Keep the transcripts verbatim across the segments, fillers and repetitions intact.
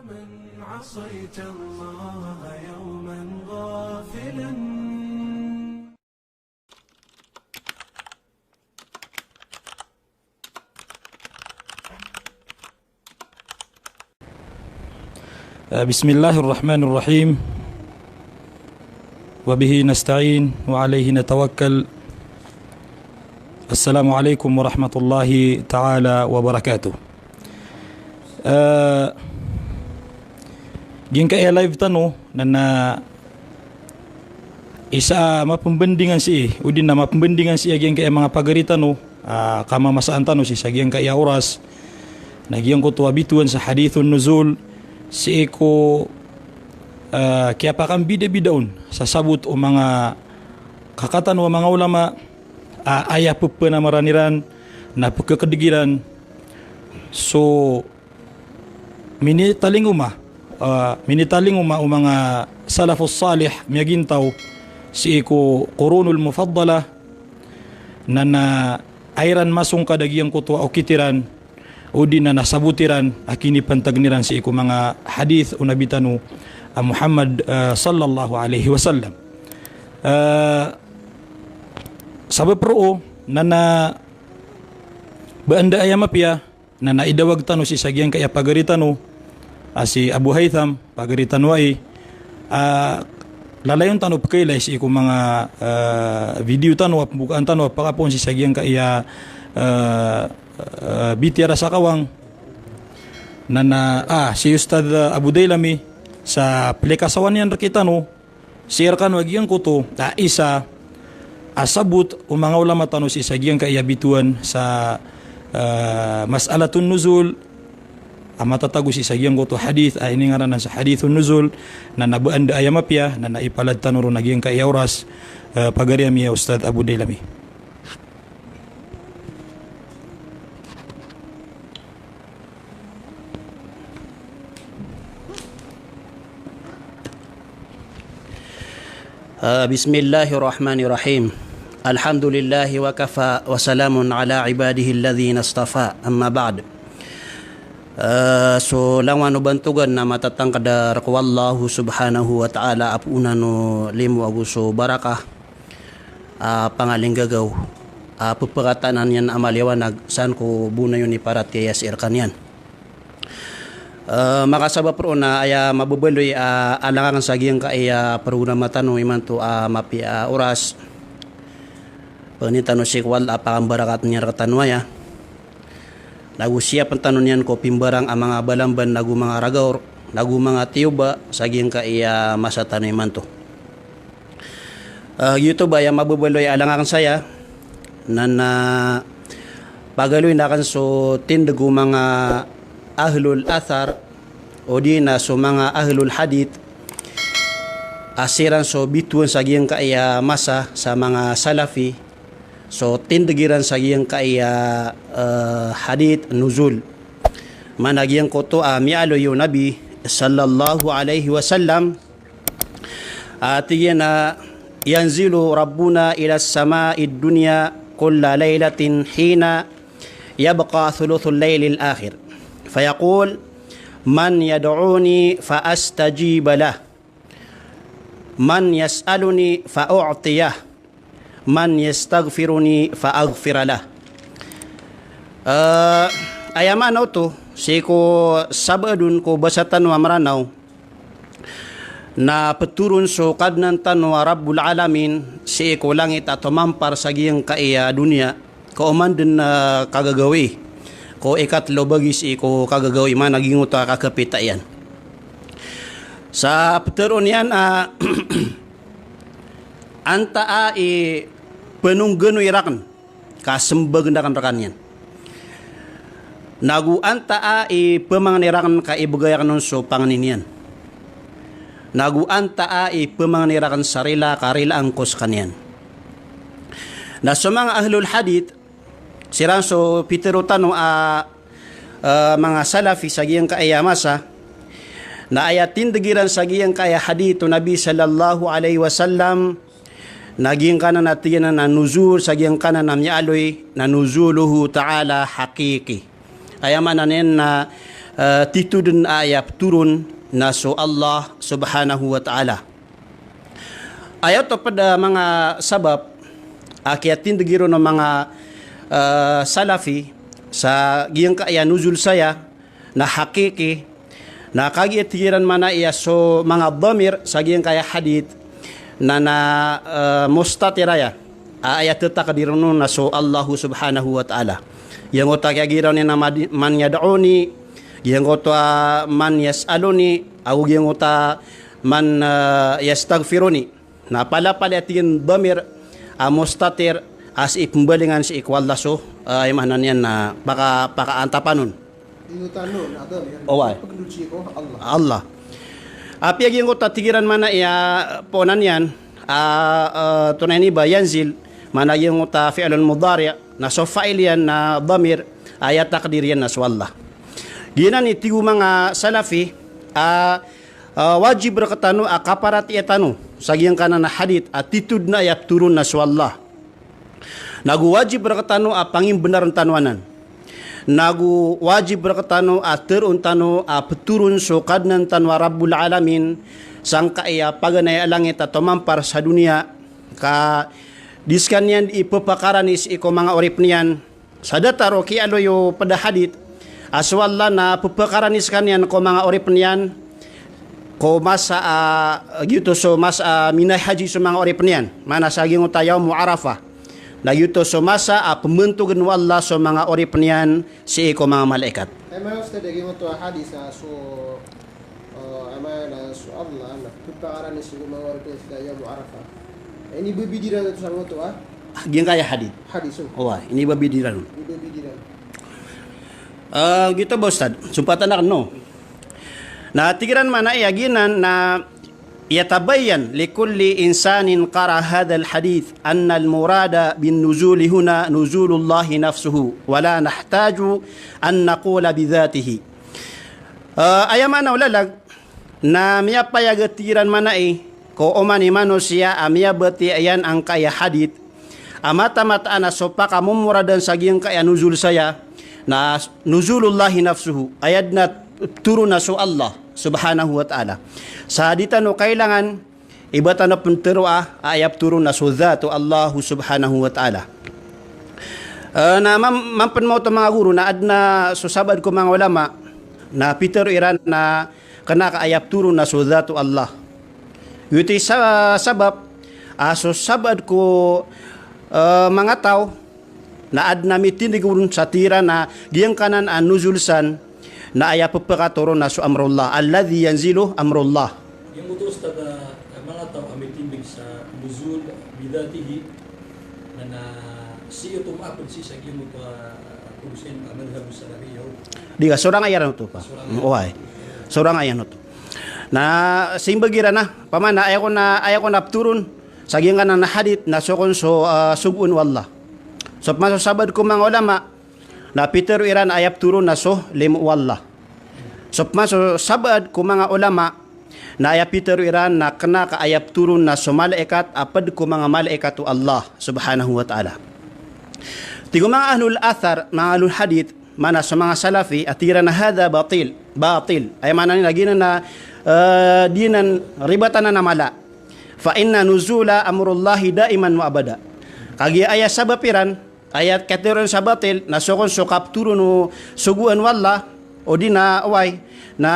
من عصيت الله يوما غافلا. بسم الله الرحمن الرحيم. وبه نستعين وعليه نتوكل. السلام عليكم ورحمة الله تعالى وبركاته. Eh, giyangkaya live tano na, na isa a mapembandingan sii, odi na mapembandingan sii a giyangkaya manga pagari tano, ah, kamamasaan tano sii sa giyangkaya oras, na giyangkoto a bitowan sa hadithun nuzul, sii ko, ah, kiyapakambidabida on sa sabot o manga kakatano a manga ulama, ah, aya pepenamaran iran, na pekekedeg iran, so minitalingoma, ah, minitalingoma o manga salafus salih miyagintaw sii ko qurunul mufaddalah, na, na aya iran masongkad a giyangkoto a okit iran, odi na, na sabot iran a kinipantag iran sii ko manga hadith o Nabi tano a Muhammad, ah, sallallahu alaihi wasallam. Ah, sabap roo na, na ba anda aya mapiya, na, na idawag tano sii sa giyangkaya pagari tano, ah, si Abu Haytham, pagari tano ai, ah, lalayon tano pekailay sii ko manga, ah, video tano a pembukaan tano a pakapoon sii sa giyangkaya, ah, ah, B T R Sakawang, na, na, ah, si Ustadh Abu Dailami, sa pelikasawan iyan rekitano, sii rekano a giyangkoto a isa a sabot o manga ulama tano sii sa giyangkaya bitowan sa, ah, mas'alatun nuzul, a matatago sii sa giyangkoto hadith a iningaranan sa hadithun nuzul, na, na ba anda aya mapiya, na, na ipalad tano ron a giyangkaya oras, ah, pagari ami a Ustadh Abu Dailami. Ah, bismillahirrahmanirrahim. Alhamdulillahi wa kafa wa salamun ala ibadihilladhina istafa. Amma ba'd. Ah, so langowan o bantogan a matatangked rek o Allahu subhanahu wa ta'ala a poonan o limo ago so barakah a pangalinggagaw a pepekatanan iyan a maliwanag san ko bonayon i paratiyaya sii rekaniyan. Eh, makasabap roo na aya mababaloy a alangan sa giyangkaya programa tano imanto a mapiya a oras. Pangnin tano sii ko Allah a pakambarakatan iyan rekatano aya. Nago siyapen tano niyan ko pimbarang a manga balamban nago manga ragaw, nago manga tiyoba sa giyangkaya masa tano imanto. Ah, giyoto ba aya mababaloy a alangan saya, na, na pagaloyn aken so tindeg o manga ahlul athar, odi na so manga ahlul hadith, a siran so bitowan sa giyangkaya masa sa manga salafi, so tindeg iran sa giyangkaya, eh, hadith nuzul. Mana giyangkoto a miyaaloy o Nabi sallallahu alaihi wasallam, a tig iyan a, "Yanzilu Rabbuna ila sama'id dunya kulla laylatin hina yabqa thuluthul laylil akhir. Fayaqul, man yad'uni fa astajiba lah. Man yas'aluni fa u'tiyah. Man yastaghfiruni fa aghfira lah." Eh, aya maana oto, sii ko sabaad on ko basa tano a Mranaw, na petoron so Kadnan tano a Rabbul Alamin sii ko langit a tomampar sa giyangkaya doniya, ka oman den, eh, kagagawii, ko ikatlo bagi sii ko kagagawii, mana giyangkoto a kakapita iyan. Sa petero niyan a antaa i penongganoy raken ka sembagen aken rekaniyan. Nago antaa i pemangni raken ka ibegay aken on so pangni niyan. Nago antaa i pemangni raken sa rila ka rilaan ko sekaniyan. Na so manga ahlul hadith, siran so pitero tano a, eh, manga salafi sa giyangkaya masa, na aya tindeg iran sa giyangkaya hadith o Nabi sallallahu alaihi wasallam, na giyangkanan a tig iyan a nuzul sa giyangkanan a miyaaloy, na nuzuluhu ta'ala haqiqi. Aya maana niyan na eh, titho den a aya ptoron na so Allah subhanahu wa ta'ala. Aya oto ped a manga sabap a kiyatindegi ron o manga, eh, Salafi sa giyangkaya nuzul saya na hakiki, na kagiya tig iran manaya so manga dhamir sa giyangkaya hadith na, na, eh, mustatir aya. A, aya tetakdir on na so Allahu subhanahu wa ta'ala. Giyangkoto a kiyagiran iyan na mad-, man yad'uni, giyangkoto a man yas'aluni, ago giyangkoto a man, eh, yastaghfiruni. Na palapalaya tig iyan dhamir a mustatir a sii pembalingan sii ko Allah so, eh, aya maana niyan na paka-, pakaantapan on. Oway. Allah. Apiya giyangkoto a tig iran manaya poonan iyan, a, eh, tonaa ini ba yanzil, maana giyangkoto a fi'lun mudhari', na so fa'il iyan na dhamir, aya takdir iyan na so Allah. Giyanan i tig o manga Salafi, a, eh, wajib rektano a kaparatiyaya tano sa giyangkanan a hadith a titho den a aya ptoron na so Allah. Nago wajib rektano a pangimbenaren tano anan. Nago wajib rektano a teroon tano a ptoron so Kadnan tano a Rabbul Alamin sangkaya paganay a langit a tomampar sa doniya, ka di sekaniyan di pepakarani sii ko manga oripen iyan. Sa datar o kiyaaloy o ped a hadith a so Allah na pepakarani sekaniyan ko manga oripen iyan ko masa a, giyoto so masa a minay haji so manga oripen iyan. Maana sa giyangkoto a yawmu Arafah. Na giyoto so masa a pementogen o Allah so manga oripen iyan sii ko manga malaikat. Aya maana, Ustadh, a giyangkoto a hadith a so, eh, aya maana so Allah na pepakarani sii ko manga oripen iyan sa yawmu Arafah. Inibabidiran oto sangkoto a? Giyangkaya hadith. Hadith, so. Oway, inibabidiran. Inibabidiran. Eh, giyoto ba, Ustadh? Sumpatan aken, no? Na tig iran manaya giyanan na yatabayyan likulli insanin qara'a hadhal hadith annal murada bin nuzuli huna nuzulullahi nafsuhu, wa la nahtaju an naqula bidhatihi. Eh, aya maana o lalag, na miyapayag a tig iran manaya ko oman i manosiya a miyabatiya iyan angkaya hadith, a mataan-mataan a so pakamomorada sa giyangkaya nuzul saya, na nuzulullahi nafsuhu, aya den a toron na so Allah subhanahu wa ta'ala. Sa di tano kailangan i ba tano pen teroa a aya ptoron na so dhat o Allah subhanahu wa ta'ala. Eh, na mam-, mampen maoto manga goro na aden a so sabaad ko manga ulama na pitero iran na kena ka aya ptoron na so dhat o Allah. Giyoto i sa-, sabap a so sabaad ko, eh, manga taw na aden a mitindeg on sa tig iran a giyangkanan a nuzul san na aya pepakatoron na so amrullah, alladhi yanzilu amrullah. Giyangkoto, Ustadh, a manga taw a mitindeg sa nuzul bidhatihi, na, na sii oto maaped sii sa giyangkoto a, a, kodosen a madhhab Salafiyah. Di ka, sorang a iran oto, pa. Sorang a iran. Oway. Sorang a iran oto. Na simbag iran a, opama na aya kon a, aya kon a ptoron sa giyangkanan a hadith na so kon so, ah, sogoan o Allah. So opama so sabaad ko manga ulama na pitero iran a aya ptoron na so limo o Allah. So opama so sabaad ko manga ulama na aya pitero iran na kena ka aya ptoron na so malaikat a ped ko manga malaikat o Allah subhanahu wa ta'ala. Tig o manga ahlul athar, manga ahlul hadith, maana so manga Salafi, a tig iran a hadha batil, batil. Aya maana niyan na giyanan na, eh, di nan ribatan a mala. Fa inna nuzula amrullahi daiman wa abada. Kagiya aya sabap iran, aya katero iran sa batil, na so kon so kaptoron o sogoan o Allah, o di na, oway, na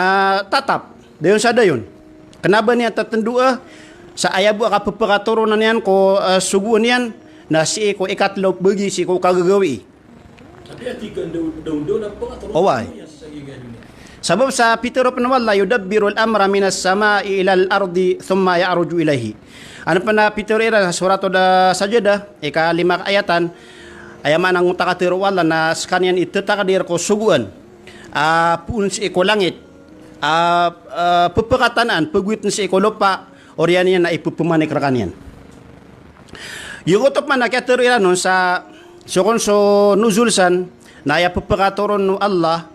tatap, dayon sa dayon. Kena ba niyan tetendoa sa aya bo a kapepakatoronan iyan ko, eh, sogoan iyan, na sii ko ikatelo bagi sii ko kagagawii. Oway. Sabap sa pitero pen o Allah, "Yudabbirul amra minas samai ilal ardi thumma ya'ruju ilaihi." Anda pen a pitero iran sa Surat As-Sajdah, ika lima ka ayatan, aya maana angkoto a katero o Allah na sekaniyan i tetakdir ko sogoan a poon sii ko langit, a, a, pepakatanaan, pegowit sii ko lopa, oriyan iyan na ipepemanik rekaniyan. Giyangkoto pen a kiyatero iran on sa so kon so nuzul san, na aya pepakatoron o Allah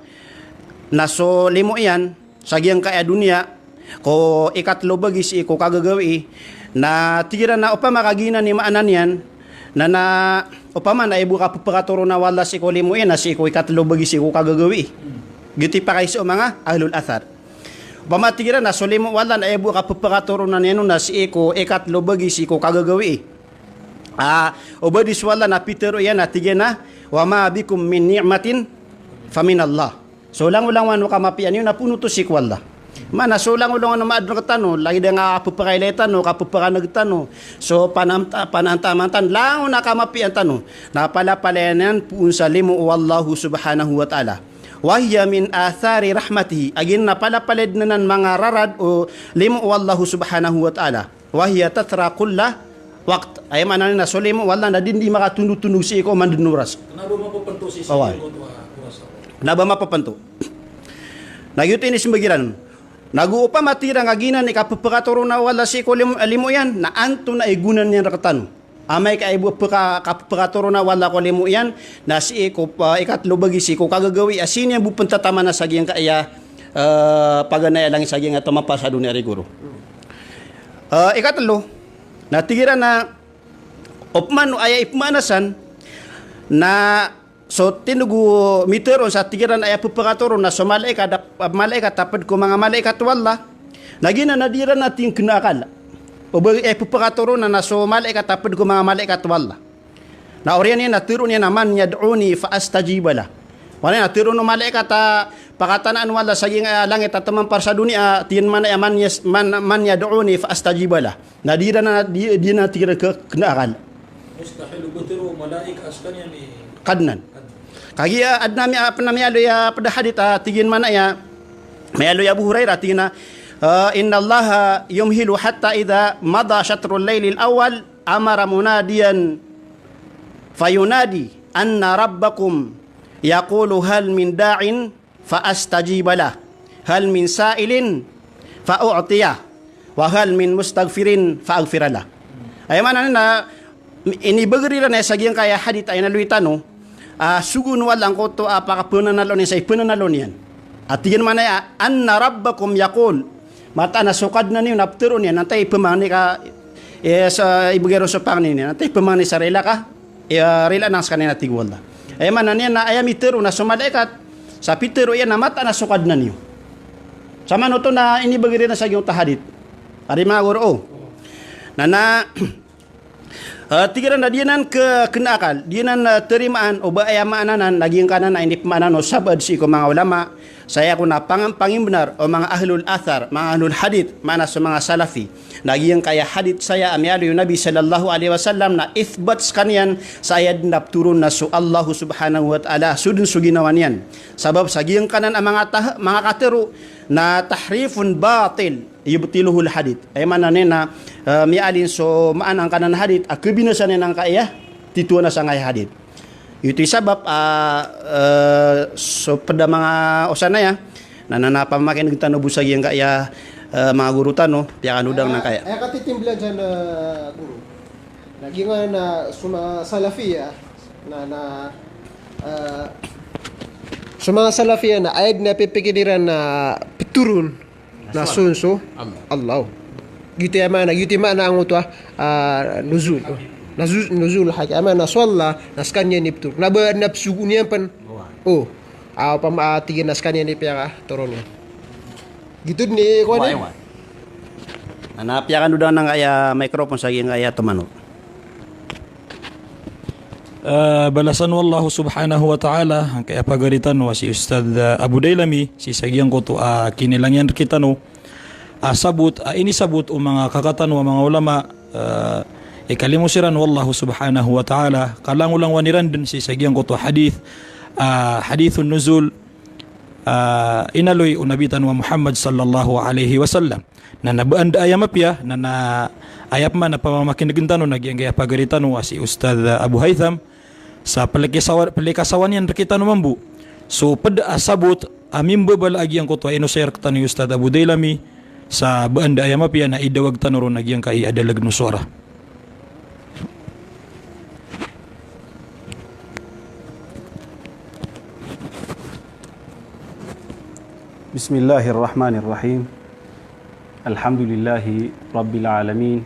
na so limo iyan sa giyangkaya doniya ko ikatelo bagi sii ko kagagawii, na tig iran na opama ka giyanan i maana niyan, na, na opama na aya bo a kapepakatoron o Allah sii ko limo iyan na sii ko ikatelo bagi sii ko kagagawii. Giyoto i pakaiza o manga ahlul athar. Opama tig iran na so limo o Allah na aya bo a kapepakatoronan iyan on na sii ko ikatlo bagi sii ko kagagawii. Ah, o ba di so Allah na pitero iyan na tig iyan a, "Wa ma bikum min ni'matin fa min Allah." So langolangon o kamapiya niyo na poon oto sii ko Allah. Maana so langolangon o maadn rektano, lagid a kapepakailay tano, kapepakaneg tano, so panamta-, panantaman tano, langon a kamapiya tano, na palapalaya niyan poon sa limo o Allahu subhanahu wa ta'ala. Wa hiya min athari rahmatihi. A giyanan na palapalaya dn anan manga rarad o limo o Allahu subhanahu wa ta'ala. Wa hiya tathra kulla waqt. Aya maana niyan na so limo o Allah na di dn di makatondotondog sii ko oman dn oras. Kna ba mapepento sii sa oras. Kna ba mapepento. Na giyoto i inismbag iran. Nago opama tig iran a giyanan i kapepakatoronan o Allah sii ko limo, limo iyan, na antonaa i gona niyan rektano. Amay ka aya bo a peka-, kapepakatoronan o Allah ko limo iyan, na sii ko, ah, ikatlo bagi sii ko kagagawii a sii niyan bo pntataman sa giyangkaya, eh, paganay a langit sa giyangkaya tomampar sa doniya a rigoro. Eh, ikatlo, na tig iran na opama o aya ipmaana san, na so tindg o mitero sa tig iran a aya pepakatoron na so malaikat a, malaikat a pd ko manga malaikat o Allah. Na giyanan na di iran a tig kna a akal. O ba aya pepakatoron na so malaikat a pd ko manga malaikat o Allah. Na oriyan iyan na tero iyan a, "Man yad'uni fa astajiba lah." Oriyan iyan na tero o malaikat a pakatanaan o Allah sa giyangkaya langit a tomampar sa doniya, tig iyan maana iyan a, "Man yas-, man, man yad'uni fa astajiba lah." Na di iran a, di, di iran a tig iran kna a akal. Mustahil o ba tero o malaikat a skaniyan i Kadnan. Kagiya adn a mi-, a, pn a miyaaloy a pd a hadith a tig iyan maana iyan, miyaaloy a Abu Hurairah tig iyan a, eh, "Innallaha yumhilu hatta idha mada shatrul laylil awwal amara munadiyan fayunadi anna rabbakum yaqulu hal min da'in fa astajiba lah, hal min sa'ilin fa u'tiyah, wa hal min mustaghfirin fa aghfira lah." Aya maana niyan na inibagr iran aya sa giyangkaya hadith a inaloy tano, ah, sogoon o Allah angkoto a pakapananalo niyan sa ipananalo niyan. A tig iyan maana iyan a, "Anna rabbakum yaqul." Mataan a so Kadnan iyo na ptero niyan, antaa i pmangni ka, eh, sa ibgay ron so pangni niyan, antaa i pmangni sa rila ka, eh, rila anan skaniyan a tig o Allah. Aya maana niyan na aya mitero na so malaikat, sa pitero iyan na mataan a so Kadnan iyo. Samanoto na inibagr iran sa giyoto a hadith. Ari manga goro o. Na, na, eh, tig iran na di anan ke-, kna a akal, di anan, eh, tarimaan o ba aya maana anan, na giyangkanan a inipmaana o sabaad sii ko manga ulama, sa aya kon a pang-, pangimbnar o manga ahlul athar, manga ahlul hadith, maana so manga Salafi. Na giyangkaya hadith saya a miyaaloy o Nabi sallallahu alaihi wasallam na ithbat skaniyan sa aya dn a ptoron na so Allahu subhanahu wa ta'ala, so dn so ginawa niyan. Sabap sa giyangkanan a manga tah-, manga katero na tahrifun batil, yubtiluhul hadith. Aya maana niyan na, eh, miyaalin so maana angkanan a hadith a khabinasaan iyan angkaya tithowan a sangkaya hadith. Giyoto i sabap a, eh, so pd a manga osan aya, na, na, na pamakineg tano bo sa giyangkaya, eh, manga goro tano, piyakanodang angkaya. Aya katitimblan san, eh, goro. Na giyangkanan a so manga Salafiya, na, na, eh, so manga Salafiya na aya dn a pipikir iran na ptoron na so, so Allah. Allah. Giyoto i maana, giyoto i maana angkoto a, ah, nuzul. Nuzul, nuzul haqi. Aya maana so Allah na skaniyan i ptoron. Kna ba na psogoon iyan pn. O. Ah, opama, ah, tig iyan na skaniyan i piyakatoron iyan. Giyoto dn i kowan iyan. Na, na piyakanodang angkaya microphone sa giyangkaya tomano. Eh, balasan o Allah subhanahu wa ta'ala angkaya pagari tano a si Ustadh, eh, Abu Dailami, sii sa giyangkoto a, ah, kinilang iyan rkitano a, ah, sabot, a, ah, inisabot o manga kaka tano a manga ulama, eh, ikalimo siran o Allah subhanahu wa ta'ala, kalangolangowan iran dn sii sa giyangkoto a hadith, ah, hadithun nuzul, ah, inaloy o Nabi tano a Muhammad sallallahu alaihi wasallam. Na, na ba anda aya mapiya, na, na aya pman a pamamakinegn tano na giyangkaya pagari tano a si Ustadh Abu Haytham, sa plikasawa-, plikasawa niyan rkitano mambo so pd a sabot a mimbabala a giyangkoto a inosay rktano i Ustadh Abu Dailami, sa ba anda aya mapiya na idawag tano ron a giyangkai a dalg o sowara. بسم الله الرحمن الرحيم. الحمد لله رب العالمين.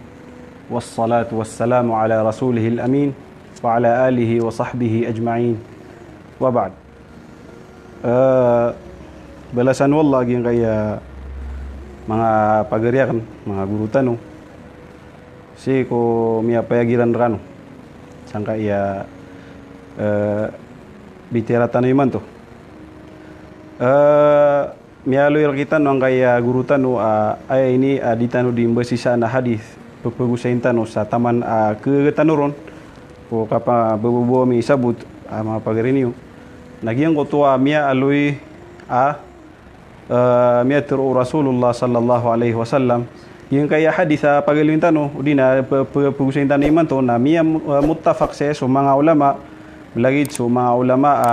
والصلاة والسلام على رسوله الأمين وعلى آله وصحبه أجمعين. وبعد. Eh, Balasan o Allah a giyangkaya manga pagari akn, manga guro tano, sii ko miyapayag iran rkano sangkaya, eh, bitiyara tano imanto. Eh, miyaaloy rktano angkaya guro tano a aya ini a di tano di mbasisaan a hadith, pphagosayin tano sa taman a khagaga tano ron ko kapabababo ami sabot a manga pagari niyo. Na giyangkoto a miyaaloy a, eh, miyatharo o Rasulullah sallallahu alaihi wasallam. Giyangkaya hadith a pagaloyin tano, odi na p-, p-, phagosayin tano imanto, na miya, eh, muttafaq sii so manga ulama, lagid so manga ulama a,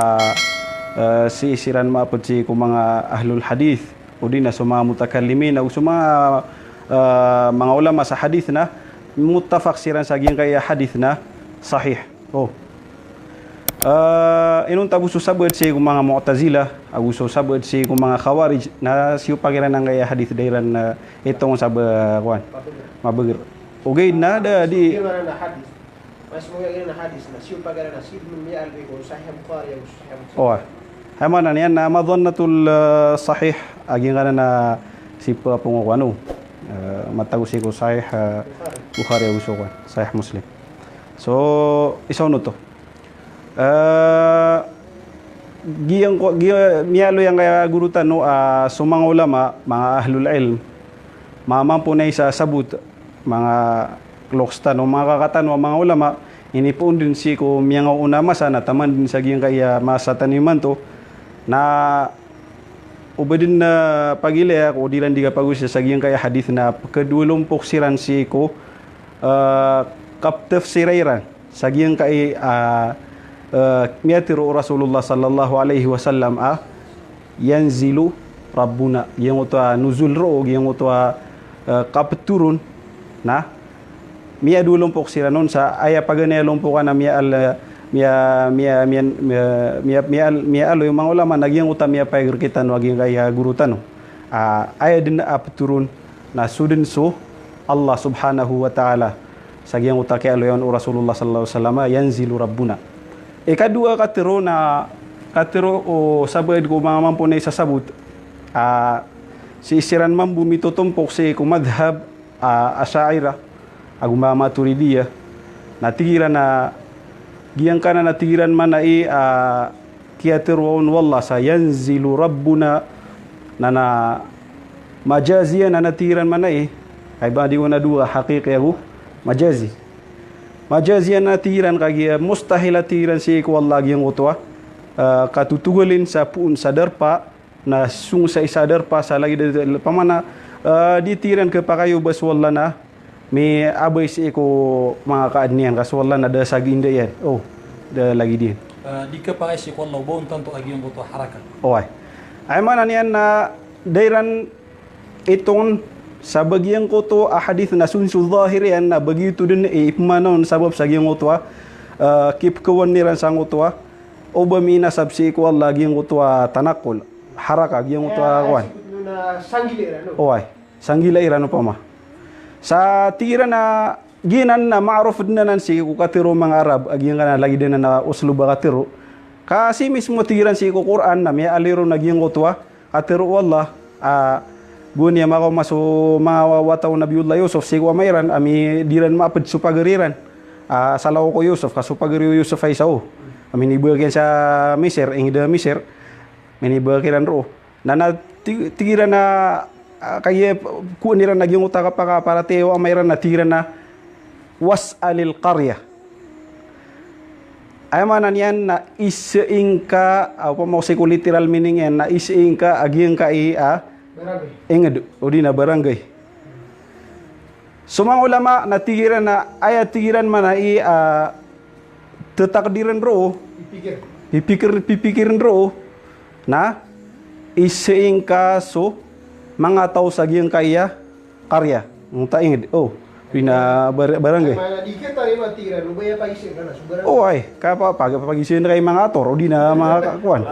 eh, sii siran maapd sii ko manga ahlul hadith, odi na so manga mutakallimin, ago so manga, eh, manga ulama sa hadith na muttafaq siran sa giyangkaya hadith na sahih. Oh. Eh, inonta bo so sabaad sii ko manga Mu'tazilah, ago so sabaad sii ko manga Khawarij, na siyopak iran angkaya hadith da iran, eh, itongon sa ba, kowan, mabagr. Ogaid na da di. Mas mo iran a hadith na siyopak iran a sii dn miyaaloy ko Sahih Bukhari ago Sahih Muslim. Oh. Aya maana niyan na madhannatul, eh, sahih a giyangkanan a sii pphangowano. Eh, matago sii ko Sahih, eh, Bukhari ago so kowan, Sahih Muslim. So, isa on oto. Eh, giyangko-, giya-, miyaaloy angkaya guro tano a so manga ulama, manga ahlul ilm, manga mamponay sa sabot, manga loks tano, manga kaka tano a manga ulama, inipoon dn sii ko miyangaoona a masa na taman dn sa giyangkaya masa tano imanto, na o ba dn, eh, pagilaya ko di iran di kapagosaya sa giyangkaya hadith na pkhadowa lompok siran sii ko, eh, kaptafsira iran sa giyangkai a, eh, miyatharo o Rasulullah sallallahu alaihi wasallam a yanzilu Rabbuna. Giyangkoto a nuzul roo, giyangkoto a, eh, kaptoron, na miyadowa lompok siran on sa aya paganay a lompok a na miya al-, miya, miya, miya, miya, miya, miya, miyaaloy o manga ulama na giyangkoto a miyapayag rktano a giyangkaya guro tano. Ah, aya dn a ptoron na so dn so Allah subhanahu wa ta'ala. Sa giyangkoto a kiyaaloy on o Rasulullah sallallahu alaihi wasallam, yanzilu Rabbuna. Ikadowa a katharo na, katharo o sabaad ko manga mamponay sa sabot, ah, sii siran mambo mitotompok sii ko madhhab a Asha'irah ago manga Maturidiyah, na tig iran a giyangkanan a tig iran manai a kiyatharo on o Allah sa yanzilu Rabbuna, na na majazi anan a tig iran manai, kay ba di ko na dowa, haqiqi ago majazi. Majazi anan a tig iran, kagiya mustahil a tig iran sii ko Allah giyangkoto a, eh, katotogalin sa poon sa darpa, na song sa isa a darpa sa lagid a, pamana, eh, di tig iran khapakay o ba so Allah na miyaabay sii ko manga kaadn iyan, ka so Allah na da sa ginda iyan. Oh, da lagid iyan. Eh, di khapakay sii ko Allah o ba on tanto a giyangkoto a haraka. Oway. Aya maana niyan na da iran itongon sa ba giyangkoto a hadith na so dn so zahir iyan na ba giyoto dn i ipmaana on sabap sa giyangkoto a, eh, kipkhawan iran sangkoto a o ba minasab sii ko Allah giyangkoto a tanaqqul, haraka, giyangkoto a kowan. Oway, sanggila iran opama. Sa tig iran a giyanan na ma'ruf dn anan sii ko katharo o manga Arab a giyangkanan a lagid anan a uslub a katharo. Ka sii mismo tig iran sii ko Qur'an na miyaaloy ron a giyangkoto a katharo o Allah, ah, gowani a makaoma so manga wa-, wata o Nabiyullah Yusuf sii ko ama iran, a mi-, di iran maapd so pagari iran. Ah, salakaw ko Yusuf, ka so pagari o Yusuf a isa o. A minibagak iyan sa Misir, ingd a Misir. Minibagak iran roo. Na, na tig-, tig iran a, ah, kagiya p-, kowaan iran a giyangkoto a kapakaparatiyaya o ama iran na tig iran a, "Was'alil qaryah." Aya maana niyan na isii ngka, ah, opama ko sii ko literal meaning iyan na isii ngka a giyangkai a ingd, odi na barangay. So manga ulama na tig iran a, aya tig iran manai a, ah, tatakdiran roo, pipikir, pipikir, pipikirn roo, na isii ngka so manga taw sa giyangkai a qarya, ngota ingd, oh, pina bar-, barangay. Oway, ka pa-, pag-, pagisain ka i manga ator, odi na manga ka-, kowan.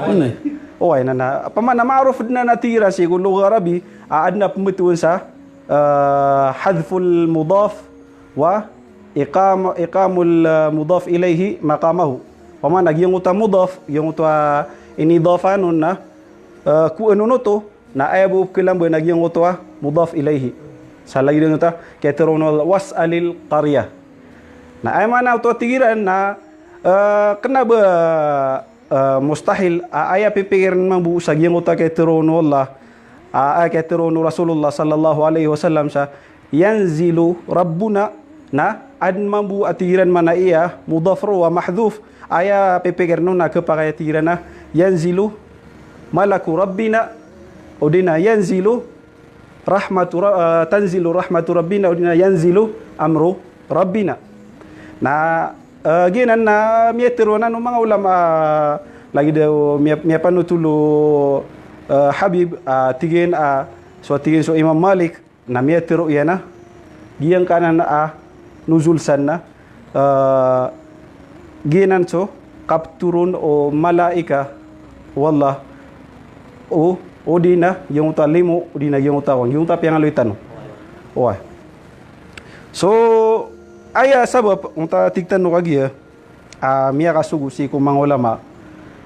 Hmm. Oway, na, na, pamana ma'ruf dn anan a tig iran sii ko lugha Arabi, a adn a pmbtowan sa, eh, hadhful mudhaf wa iqam-, iqamul, eh, mudhaf ilayhi maqamahu. Pamana giyangkoto a mudhaf, giyangkoto a inidhafaan on na eh, ko ano oto, na aya bo pkhalamba na giyangkoto a mudaf ilayhi. Sa lagid oto a katharo o Allah, was'alil qaryah. Na aya maana oto a tig iran na, eh, kna ba, eh, mustahil, a, aya pipikirn mambo sa giyangkoto a katharo o Allah, a, aya katharo o Rasulullah sallallahu alaihi wasallam sa, yanzilu rabbuna, na adn mambo a tig iran maana iya mudaf roo a mahdhuf, aya pipikirn on na khapakay a tig iran a yanzilu malaku rabbina, odi na yanzilu rahmatu ra-, eh, tanzilu rahmatu rabbina, odi na yanzilu amru rabbina. Na, eh, giyanan na miyatharo anan o manga ulama, lagid o miya-, miyapanothol o, eh, Habib, ah, tig iyan, ah, so tig iyan so Imam Malik, na miyatharo iyan a giyangkanan a nuzul san na, eh, giyanan so kapthoron o malaika o Allah o, odi na giyangkoto a limo, odi na giyangkoto a, giyangkoto a piyangaloy tano. Oway. So, aya sabap, onta tig tano kagiya, ah, miyakasogo sii ko manga ulama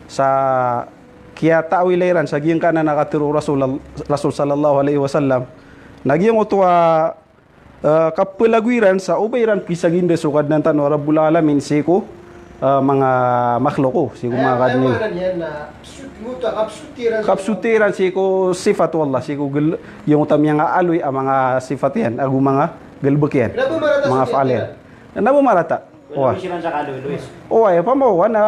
sa kiyata'wila iran sa giyangkanan a katharo o Rasul, Rasul sallallahu alaihi wasallam. Na giyangkoto a, eh, kapphalagoy iran sa o ba iran pkhisaginda so Kadnan tano a Rabbul Alamin sii ko, eh, manga makhlok o, sii ko manga kadnan. Kapsotiran sii ko sifat o Allah, sii ko gel-, giyangkoto a miyangaaloy a manga sifat iyan, ago manga galbk iyan, manga af'al iyan. Na ba marata. Oway. Oway, pamaokan a,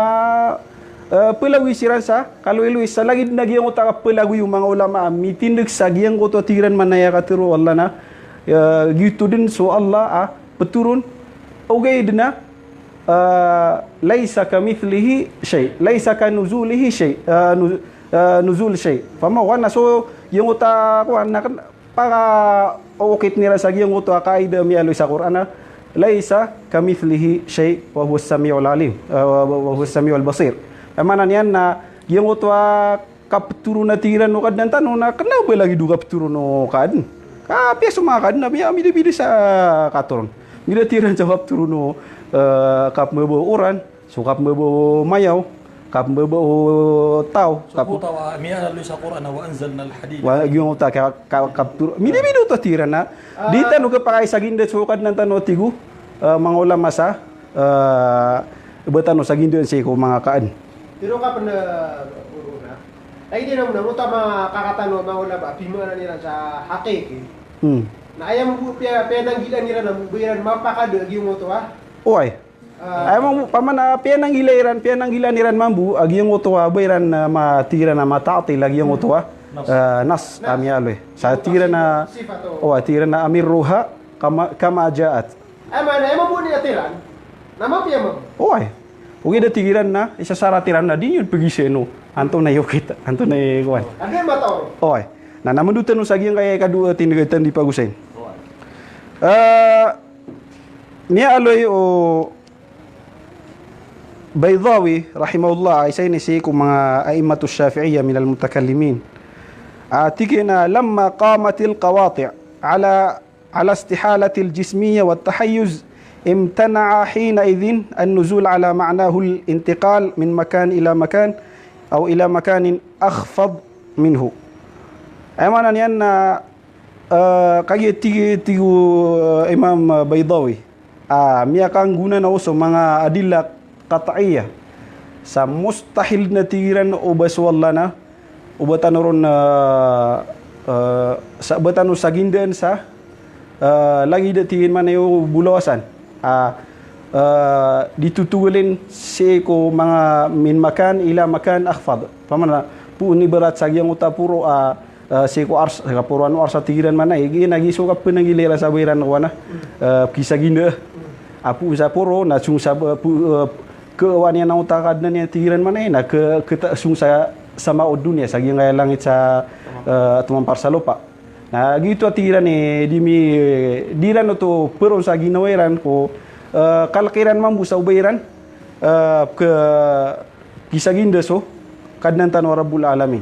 eh, pphalagoy siran sa kaloyloy sa lagid na giyangkoto a kapphalagoy o manga ulama a mitindg sa giyangkoto a tig iran maana iya katharo o Allah na, eh, giyoto dn so Allah a pthoron, ogaid na, eh, laisa kamithlihi shay, laisa kanuzulihi shay, eh, nu-, eh, nuzul shay. Pamaokan a so giyangkoto a kowan na kn-, pakaokit iran sa giyangkoto a kaida a miyaaloy sa Qur'an a, "Laisa kamithlihi shay wa huwas samiul alim, eh, wa, wa, wa huwas samiul basir." Aya maana niyan na giyangkoto a kapthoron a tig iran o Kadnan tano na kna ba lagid o kapthoron o Kadn. Ka apiya so manga Kadn na miya-, midabida sa kathoron. Mbida tig iran sa kapthoron o, eh, kapmbaba o oran, so kapmbaba o mayaw, kapmbaba o taw, so kap- koto a miyaaloy sa Qur'an a wa anzalnal hadid. Wa, giyangkoto a ka-, ka-, kapthoron. Midabida oto a tig iran na. Ah. Di tano khapakay saginda so Kadnan tano a tig o, eh, manga ulama sa, eh, ba tano sagindaan sii ko manga Kadn. Pero kapn, eh, oro na. Lagid iyan a manga, oto a manga kaka tano a manga ulama, pimaanan iran sa haqiqi. Hmm. Na aya mambo piya-, piyananggilaan iran a mambo ba iran mapakada giyangkoto a. Oway. Ah. Aya mambo, opama na piyananggila iran, piyananggilaan iran mambo a giyangkoto a ba iran, ah, ma-, tig iran a mata'til a giyangkoto a, nas, ah, nas a miyaaloy. Sa tig iran a, sifat, o. Oway, tig iran a amirruha kama, kama ja'at. Aya maana, aya mambo niyan a tiran na mapiya mambo. Oway. Ogaid a tig iran na isasarat iran na di niyo pagizaan o antonaa i okit, antonaa i kowan. Oway. Na, na mandotan o sa giyangkaya ikadowa a tindg a tandi pagosayn. Ah, miyaaloy o Baydawi rahimahullah, isa ini sii ko manga a'immatu Shafi'iyya minal mutakallimin. Ah, tig iyan a, "Lamma qamatil qawati' ala, ala istihalatil jismiyya wat tahayyuz, imtana'a hina'idhin an-nuzul ala ma'nahul intiqal min makan ila makan, aw ila makanin akhfad minhu." Aya maana niyan na, eh, kagiya tig, tig o, eh, Imam, eh, Baydawi, ah, miyakanggona na o so manga adilla qat'iyya. Sa mustahil na tig iran o ba so Allah na, o ba tano ron, ah, ah, sa, ba tano sagindaan sa, ah, lagid a tig iyan maana iyo bolawasan. Ah, ah, di totogalin sii ko manga min makan ila makan akhfad. Opama na, poon ibarat sa giyangkoto a poro, ah, ah, sii ko ars, sa kaporoan o ars a tig iran maana, igi na giya so kapnanggila iran sa ba iran kowan a, ah, pkhisaginda. Apiya sa poro, na song sa, ah, po, ah, khawan iyan angkoto a Kadnan iyan tig iran maana, na kha, kha, song sa sama'ud dunya, sa giyangkaya langit sa, ah, tomampar sa lopa. Na giyoto a tig iran i, di mi, di iran oto pharoon sa ginawa iran ko, ah, kalk iran mambo sa o ba iran, ah, kha, pkhisaginda so Kadnan tano a Rabbul Alamin.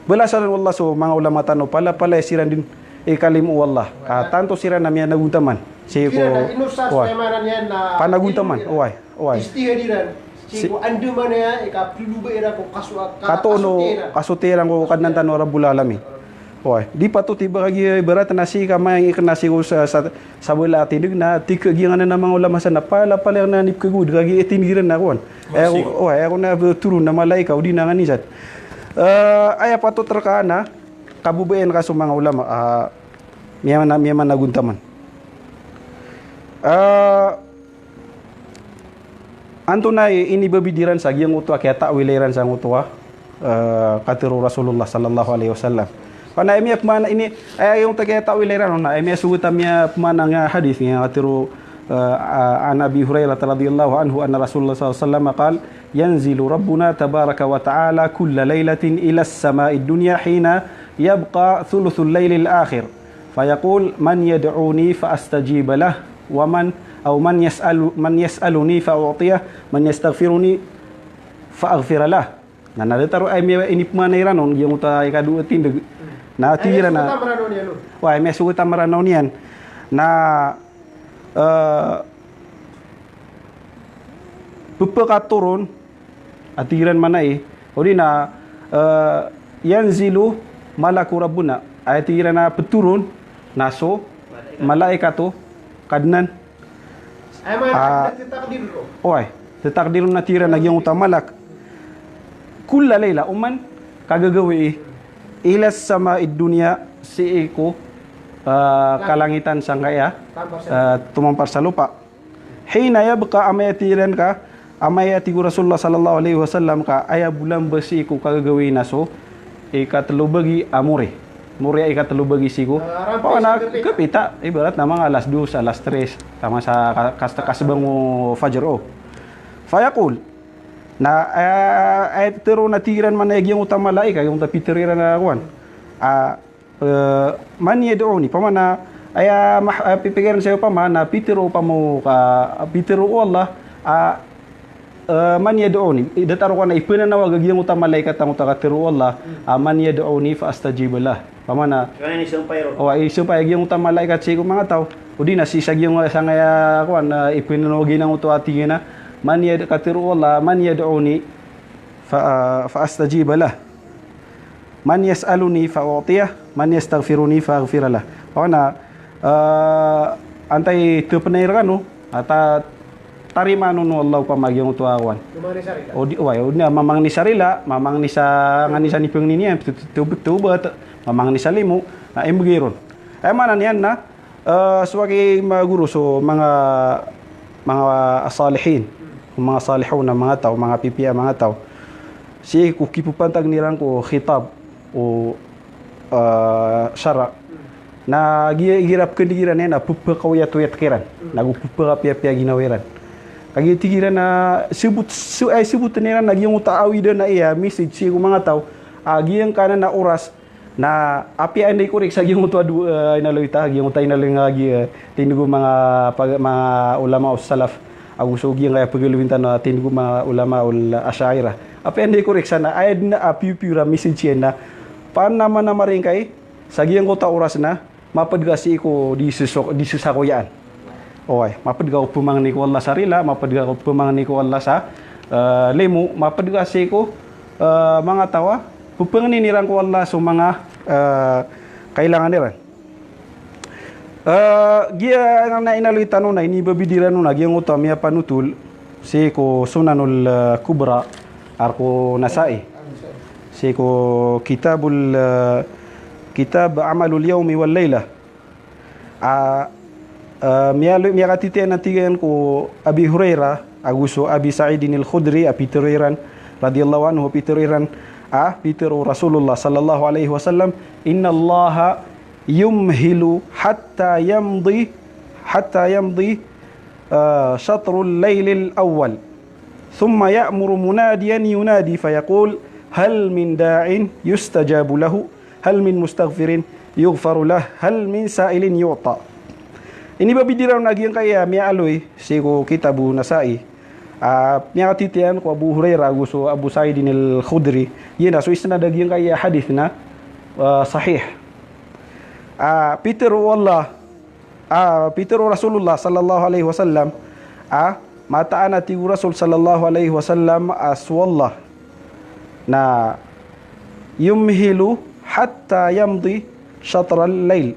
Balasan o Allah so manga ulama tano, palapalaya siran dn i kalimo o Allah. Ka tanto siran na miyanagontaman sii ko, oway, panagontaman. Oway, oway. Ijtihad iran. Sii ko andamanaya i kaploba iran ko kaso-, ka-, kato no, kasotiya iran, kasotiya iran ko Kadnan tano a Rabbul Alamin. Oway, di patot i ba kagiya ibarat na sii ka maingikna sii ko sa, sa, sabala a tindg na tig a giyanan a manga ulama san na palapalaya na nipkagowad kagiya itindg iran a kowan. Aya ko, oway, aya ko na toron a malaika odi na nganin san. Eh, aya patot rka na kababayaan ka so manga ulama, ah, miyamana, miyamanagontaman. Ah, antonaa i inibabid iran sa giyangkoto a kiyatawila iran sangkoto a, eh, katharo o Rasulullah sallallahu alaihi wasallam. Ka na aya miyapmaana ini, aya giyangkoto a kiyatawila iran on na aya miyasogat a miyapmaana nga hadith nga katharo, eh, a-, an Abi Hurairah radhiyallahu anhu anna Rasulullah sallallahu alaihi wasallam qal, "Yanzilu Rabbuna tabaraka wa ta'ala kulla lailatin ila as-sama'id dunya hina yabqa thuluthul lailil akhir." Fayaqul, "Man yad'uni fa astajib lah, wa man, aw man yas'alu, man yas'aluni fa u'tiyah, man yastaghfiruni fa aghfir lah." Na, na datar o aya miya-, inipmaana iran on, giyangkoto a ikadowa a tindg. Na tig iran a, oway, miyasogat a Mranaw niyan. Na, eh, pphakatoron, a tig iran maana i, odi na, eh, "Yanzilu malaku Rabbuna." Aya tig iran a ptoron na so malaikat o Kadnan. Aya maana, ah, tatakdir ron. Oway, tatakdir ron a tig iran a giyangkoto a malak. Kulla laila, oman kagagawii, ila sama'id dunya, sii ko, eh, kalangitan sangkaya, eh, tomampar sa lopa. Hina yabqa, amay a tig iran ka, amay a tig o Rasulullah sallallahu alaihi wasallam ka aya bo lamba sii ko kagagawii na so ikatlo bagi a mori. Mori a ikatlo bagi sii ko. Ah, rampay, pawana sa gabi. Kapita, ibarat na manga alas dos, alas tres, taman sa ka-, kas-, kasbang o fajr, o. Fayaqul. Na, eh, aya pitharo na tig iran maana a giyangkoto a malaika, giyangkoto a pitharo iran a kowan. Ah, Eh, man yad'uni, pamana, aya mah-, aya pipikiran saya pamana, pitharo pamo ka, pitharo o Allah, a, eh, man yad'uni, i datar o kowan a ipnanawag a giyangkoto a malaikat angkoto a katharo o Allah, a, man yad'uni fa astajib lah. Pamana, o, isampay a giyangkoto a malaikat sii ko manga taw, odi na sii sa giyangkoto a sangkaya kowan, a, ipnanawag iyan angkoto a tig iyan a, man yad-, katharo o Allah, man yad'uni fa, fa astajib lah. Man yas'aluni fa u'tiyah, man yastaghfiruni fa aghfir lah. Pamana, eh, antaa i tpnay rkano, a ta-, tarimaan on o Allah opama giyangkoto a kowan. Mamangni sa rila. Odi, oway, odi na mamangni sa rila, mamangni sa nganin san i pangni niyan, t-, t-, tawbat, tawbat, mamangni sa limo, na imbgay ron. Aya maana niyan na, Eh, so aki magoro so manga, manga salihin, manga salihun a manga taw, manga pipiya a manga taw. Sii ko kipapantag iran ko khitab o, eh, shara. Na gi-, igira pkhan'g iran iyan na pphakaoyat-oyat kiran. Na go pphakapiyapiya ginawa iran. Kagiya tig iran na sabot, so, ay, sabotn iran na giyangkoto a awida na iya message sii ko manga taw. A giyangkanan a oras Na apiya anda i korek sa giyangkoto a do, eh, inaloy ta, giyangkoto a inaloy nga gi, eh, tindg o manga pag-, manga ulama o salaf, ago so giyangkaya pagaloyin tano a tindg o manga ulama ul Asha'irah. Apiya anda i korek sa na, aya dn a piyopiyor a message iyan na, panamanamar ingkai sa giyangkoto a oras na mapd ka sii ko di sesok-, di sesakoyaan. Oway, mapd ka ko pmangni ko Allah sa rila, mapd ka ko pmangni ko Allah sa, eh, limo, mapd ka sii ko, eh, manga taw a pphangnin iran ko Allah so manga, eh, kailangan iran. Eh, giya na inaloy tano na inibabid iran on a giyangkoto a miyapanotol sii ko Sunanul, eh, Kubra, ar ko Nasa'i. Sii ko Kitabul, eh, Kitab Amalul Yawmi wal Laylah. A, a, miyalo-, miyakatitiyan a tig iyan ko Abi Hurairah, ago so Abi Sa'idin al-Khudri, a pitharo iran, radiyallahu anhu, a pitharo iran, a pitharo o Rasulullah sallallahu alaihi wasallam, "Innallaha yumhilu hatta yamdi, hatta yamdi, a, shatrul laylil awwal. Thumma ya'muru munadiyan yunadi fayaqul, 'Hal min da'in yustajabu lahu?' Hal min mustaghfirin yughfaru lah, hal min sa'ilin yu'ta." Inibabid iran a giyangkaya miyaaloy sii ko Kitabu Nasa'i. A, miyakatitiyan ko Abu Hurairah ago so Abu Sa'idin al-Khudri. Giya na so isnad a giyangkaya hadith na, a, sahih. A, pitharo o Allah, a, pitharo o Rasulullah sallallahu alaihi wasallam, a, mataan a tig o Rasul sallallahu alaihi wasallam a so Allah na yumhilu hatta yamdi shatral layl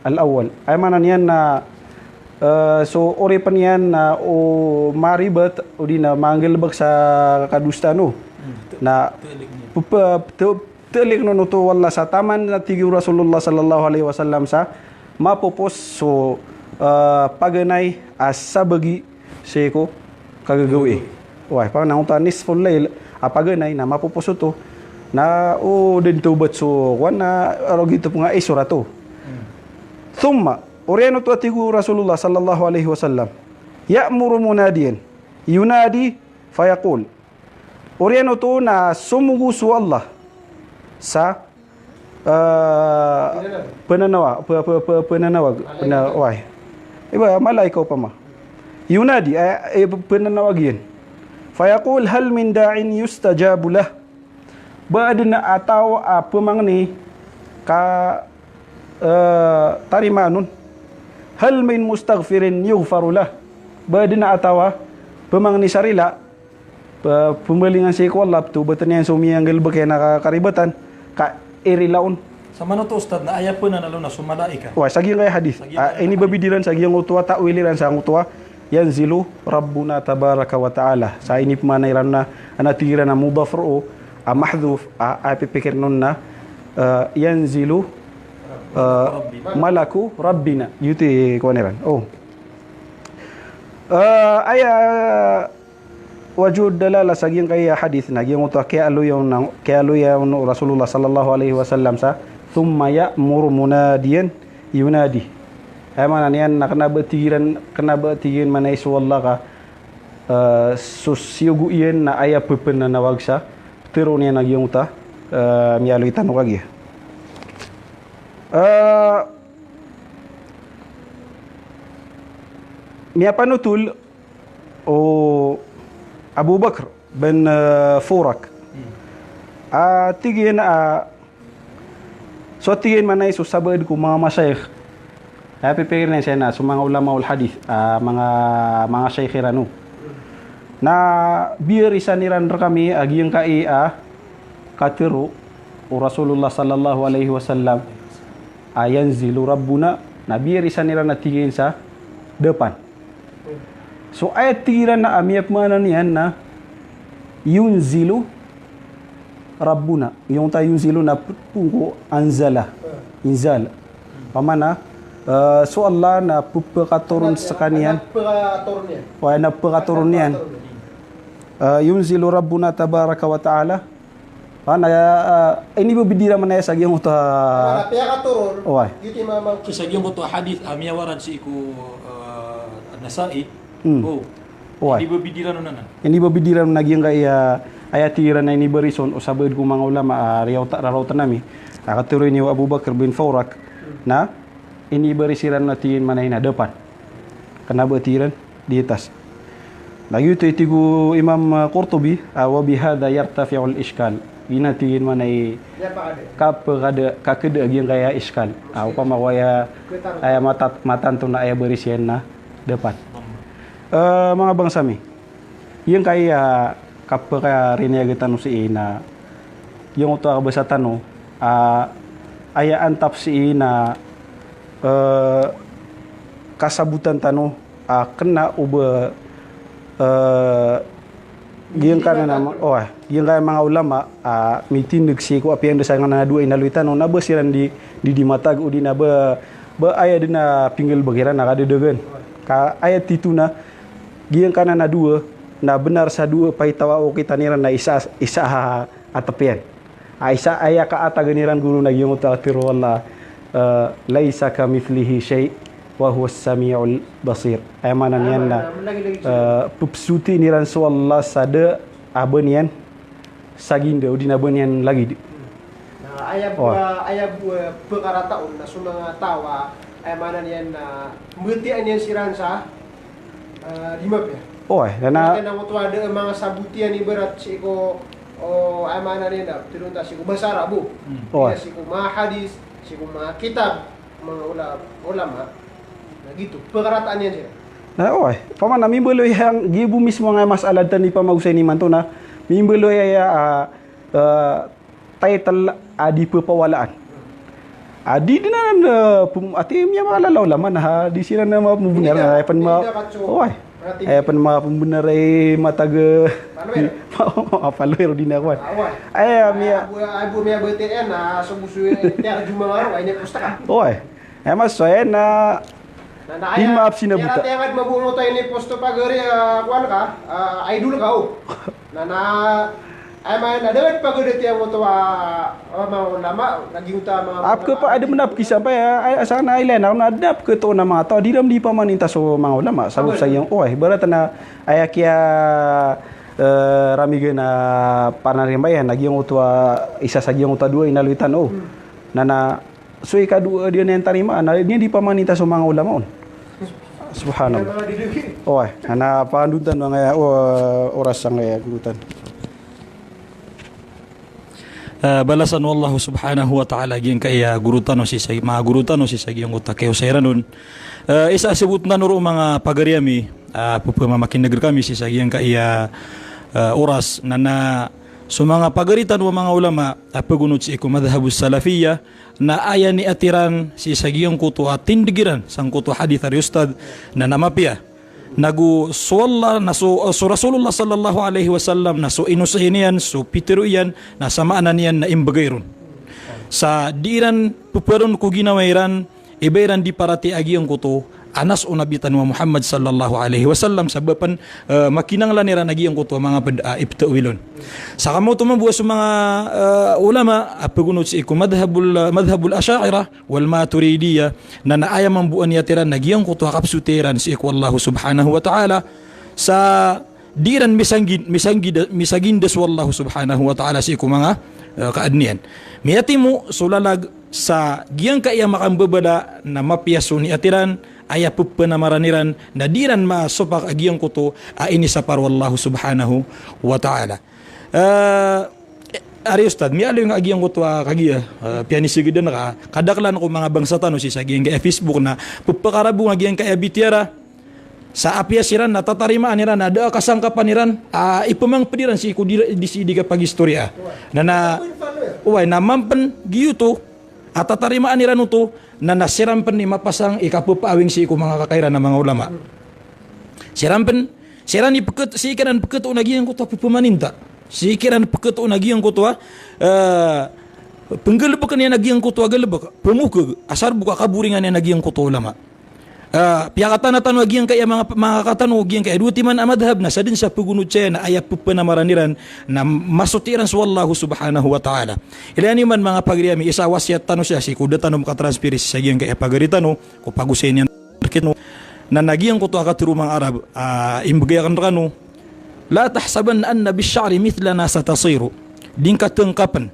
al-awwal. Aya maana niyan na, eh, so oripn iyan na o maribat odi na manggalbk sa kadosa tano. Hmm. Na Talik niyan. Pe-, pe-, te-, talik on oto o Allah sa taman a tig o Rasulullah sallallahu alaihi wasallam sa mapopos so, eh, paganay a sabagi sii ko kagagawii. Wah, pangna oto a nisful layl, a paganay na mapopos oto. Na o dn tawbat so, kowan na, rogit o pnga isor ato. Hmm. Thumma, oriyan oto a tig o Rasulullah sallallahu alaihi wasallam, ya'muru munadiyan, yunadi, fayaqul. Oriyan oto na somogo so Allah sa, eh, pnanawa-, p-, p-, p-, pnanawag, pna-, wai. Iba, malaika opama. Yunadi, eh, eh, pnanawag iyan. Fayaqul, "Hal min da'in yustajabu lah?" Ba adn a taw a pmangni ka, eh, tarimaan on. "Hal min mustaghfirin yughfaru lah?" Ba adn a taw a pmangni sa rila, P-, pmbalingan sii ko Allah, ptawbatn iyan so miyanggalbk iyan a ka-, karibatan, ka irila on. Sa manoto, Ustadh, na aya pnanalo na so malaika. Wah, sa giyangkaya hadith. Sa giyangkaya hadith. Ah, inibabidiran sa giyangkoto a ta'wil iran sa giyangkoto a, "Yanzilu Rabbuna tabaraka wa ta'ala." Sa inipmaana iran na, ana tig iran a mudhaf roo, a mahdhuf, a, a pipikir on na, eh, yanzilu, eh, malaku Rabbina. Giyoto i kowan iran. Oh. Eh, aya, Wajhu dalala sa giyangkaya hadith na giyangkoto a kiyaaloya on na, kiyaaloya on o Rasulullah sallallahu alaihi wasallam sa, "Thumma ya'muru munadiyan yunadi." Aya maana niyan na kna ba tig iran, kna ba tig iyan manay so Allah ka, eh, so siyogo iyan na aya pphananawag sa, ptharoon iyan a giyangkoto a, eh, miyaaloy tano kagiya. Eh, miyapanotol o Abu Bakr bin, eh, Furak. Hmm. Ah, tig iyan, ah, so tig iyan manay so sabaad ko manga mashayikh. Aya pipikir iyan sii na so manga ulamaul hadith, ah, manga, manga shaykh iran o. Na biyarisan iran rkami a giyangkai a katharo o Rasulullah sallallahu alaihi wasallam a yanzilu Rabbuna, na biyarisan iran a tig iyan sa dapan. So aya tig iran na a miyapmaana niyan na yunzilu Rabbuna. Giyangkoto a yunzilu na p-, phoon ko anzala. Inzal. Pamana, eh, so Allah na pphakatoron skaniyan. Wah, na pphakatoron iyan. Eh, yunzilu Rabbuna tabaraka wa ta'ala. Ah, na, ah, inibabidi iran manaya sa giyangkoto a, ah, piyakatoron. Oway. Giyoto i mama-, so sa giyangkoto a hadith a miyawarad sii ko, ah, An-Nasa'i. Hmm. O. Oway. Inibabidi iran on anan. Inibabidi iran on a giyangkaya, aya tig iran a inibaris on o sabaad ko manga ulama, ah, riyaw ta-, raraw tano ami. Ah, katharo ini o Abu Bakr bin Fawrak. Hmm. Na inibaris iran on a tig iyan manaya na dapan. Kna ba tig iran di atas. Na giyoto i tig o Imam, ah, Qurtubi, ah, "Wa bihadha yartafi'ul ishkal." Giya na tig iyan manaya i kapkhada, kakhada a giyangkaya ishkal. Ah, opama ko aya, aya matat-, matanto na aya baris iyan na dapan. Eh, manga bangsa mi. Giyangkaya kapkhariniyag tano sii na giyangkoto a kabasa tano, ah, aya antap sii na, eh, kasabotan tano, ah, kna o ba, eh, giyangkanan a ma-, oway, giyangkaya manga ulama, ah, mitindg sii ko apiya anda sa nganan a dowa inaloy tano, na ba siran di, di, di matag, odi na ba, ba aya dn a pinggalbk iran a kadadagan. Ka aya titho na, giyangkanan a dowa, na bnar sa dowa, paitaw a okit iran na isa, isa a, a tp iyan. A isa aya kaatagan iran goro na giyangkoto a katharo o Allah, eh, "Laysa kamithlihi shay', wa huwas sami'ul basir." Aya maana niyan na, eh, ppsotin iran so Allah sa da a ba niyan saginda, odi na ba niyan lagid. Na aya bo, aya bo, eh, pkarata on na so manga taw a, aya maana niyan na mbtiyaan iyan siran sa, eh, di mapiya. Oway, na na, na oto a da manga sabot iyan ibarat sii ko, o, aya maana niyan na, tharoon ta sii ko basa Arab o. Hmm. Oway. Sii ko manga hadith, sii ko manga kitab, manga ula-, ulama. Na giyoto, pkarataan iyan siran. Na, oway, opama na mimbaloy a giya bo mismo a masalah tano i pamagosay niyo imanto na mimbaloy a, ah, ah, title a di pepawalaan. A di dn anan, ah, pem-, ati miyakalalaw laman, ha, di siran na mapembenar, na aya pen ma-, oway. Aya pen mapembenar i matag, mapaloy ro di na kowan. Aya, miya- Abo, abo miyabatian, ah, so boso, eh, tiyarjuma nga ro, ay niya pustaka. Oway. Aya masoyan na, na, na, di aya, maap sina bota. Tiyarjuma nga ro, ay niya posto pagari, ah, kowan ka, ah, idol ka, o. Na, na, aya maana, da a pagari tiya ngoto a, ah, manga ulama, lagid oto a manga, apeke pa, adn a pekisampay, ah, ay, asa na ilay na, na adn a peketoon a manga taw a di ran di pamaninta so manga ulama, sabap sa giyang, oway, ibarat na, aya kiya, eh, ramigen a panarimbay, na giyang oto a, isa sa giyang oto a dowa inaloy tano. Na, na, so ikadowa a di niyan tarimaan, na di niyan di pamaninta so manga ulama on. Subhanallah. Oway, na pandontan angkaya, o, oras angkaya gorotan. Eh, balasan o Allah subhanahu wa ta'ala giyangkaya goro tano sii sa, manga goro tano sii sa giyangkoto a kiyaosay iran on. Eh, isa a sabot tano ron manga pagari ami, ah, pepamamakineg rekami sii sa giyangkaya, eh, oras, na, na so manga pagari tano a manga ulama a pegonot sii ko madhhabus salafiyah, na aya niyatharo iran sii sa giyangkoto a tindeg iran sangkoto a hadith ari ustadh, na, na mapiya. Nago so Allah, na so, so Rasulullah sallallahu alaihi wasallam, na so inosay niyan, so pitharo iyan, na sa maana niyan na imbegay ron. Sa di iran peparon ko ginawa iran, i ba iran di paratiyaya a giyangkoto a nas o Nabi tano a Muhammad sallallahu alaihi wasallam, sabap pen, eh, makinanglan iran a giyangkoto a manga ped a iptawil on. Sa kamoto mambo a so manga, eh, ulama a pegonot sii ko madhhabul, madhhabul Asha'irah wal Maturidiyah, na, na aya mambo a niyatharo iran na giyangkoto a kapsotiya iran sii ko Allah subhanahu wa ta'ala, sa di iran misanggin-, misanggida-, misaginda so Allah subhanahu wa ta'ala sii ko manga, eh, kaadn iyan. Miyatimo so lalag sa giyangkaya makambabala na mapiya so niyatharo iran, aya pepenamaran iran, na di iran masopak a giyangkoto a inisapar o Allah subhanahu wa ta'ala. Eh, ari ustadh, miyaaloy nga a giyangkoto a kagiya, eh, piyanisegedan ka, kadaklan ko manga bangsa tano sii sa giyangkaya Facebook na pepekarabong a giyangkaya bitiyara, sa apiya siran na tatarimaan iran, na da a kasangkapan iran, ah, ipemangped iran sii ko di, di sii di kapagistoriya. Na, na, oway, na mampen giyoto a tatarimaan iran oto, na, na siran pen i mapasang i kapepaawing sii ko manga kakay iran a manga ulama. Siran pen, siran i peket-, sii kiran peketoon a giyangkoto a pepemaninta. Sii kiran peketoon a giyangkoto a, eh, penggalebeken iyan a giyangkoto a galebek, pemokeg, asar bo ka kaboringan iyan a giyangkoto a ulama. Ah, piyakatana tano a giyangkaya manga, manga katano, giyangkaya dowa timan a madhhab na sadn sa pegonot saya na aya pepenamaran iran na masoti iran so Allah subhanahu wa ta'ala. Ilaya niyo man manga pagari ami, isa a wasiyat tano saya sii ko da tano makatransfer sii sa giyangkaya pagari tano, ko pagosay niyan rekitano. Na, na giyangkoto a katharo o manga Arab, ah, imbegay aken rekano, "La tahsabanna anna bish-sha'ri mithlana satasiru." Di ngka tengkapen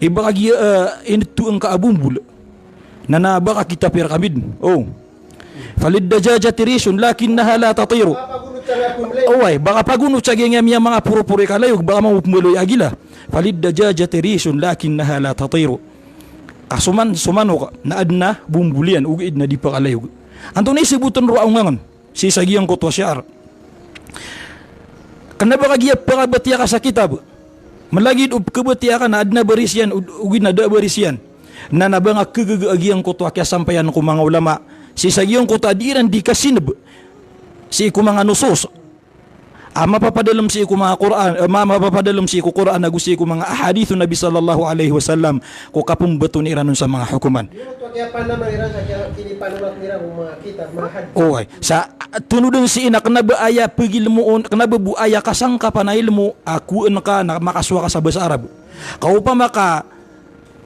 i ba kagiya, eh, inetoan ka a bombol, na, na ba ka kitapi rekami den. Oh. "Falid-dajajati rishun lakinnaha la tatiru." Oway, ba ka pagonot sa giyangkaya manga poroporo i kalayog, ba ka mambo pembaloy a gila. "Falid-dajajati rishun lakinnaha la tatiru." Ka so man-, so manok na aden a bombol iyan, ogaid na di pekalayog. Antonaa i seboten roo a ongangen sii sa giyangkoto a shi'r? Kena ba kagiya pekabatiya ka sa kitab, malagid o pekabatiya ka na aden a baris iyan, o-, ogaid na da a baris iyan. Na, na ba nga kegaga a giyangkoto a kiyasampayan ko manga ulama sii sa giyangkoto a di iran di kasineb sii ko manga nusus a mapapadalem sii ko manga Qur'an, eh, ma-, mapapadalem sii ko Qur'an ago sii ko manga ahadith o Nabi sallallahu alaihi wasallam, ko kapembetoon iran on sa manga hokoman. Oway. Sa, ah, tonoden sii na kena ba aya pegilmoon, kena ba bo aya kasangkapan a ilmo a koen ka na makasowa ka sa basa Arab. Ka opama ka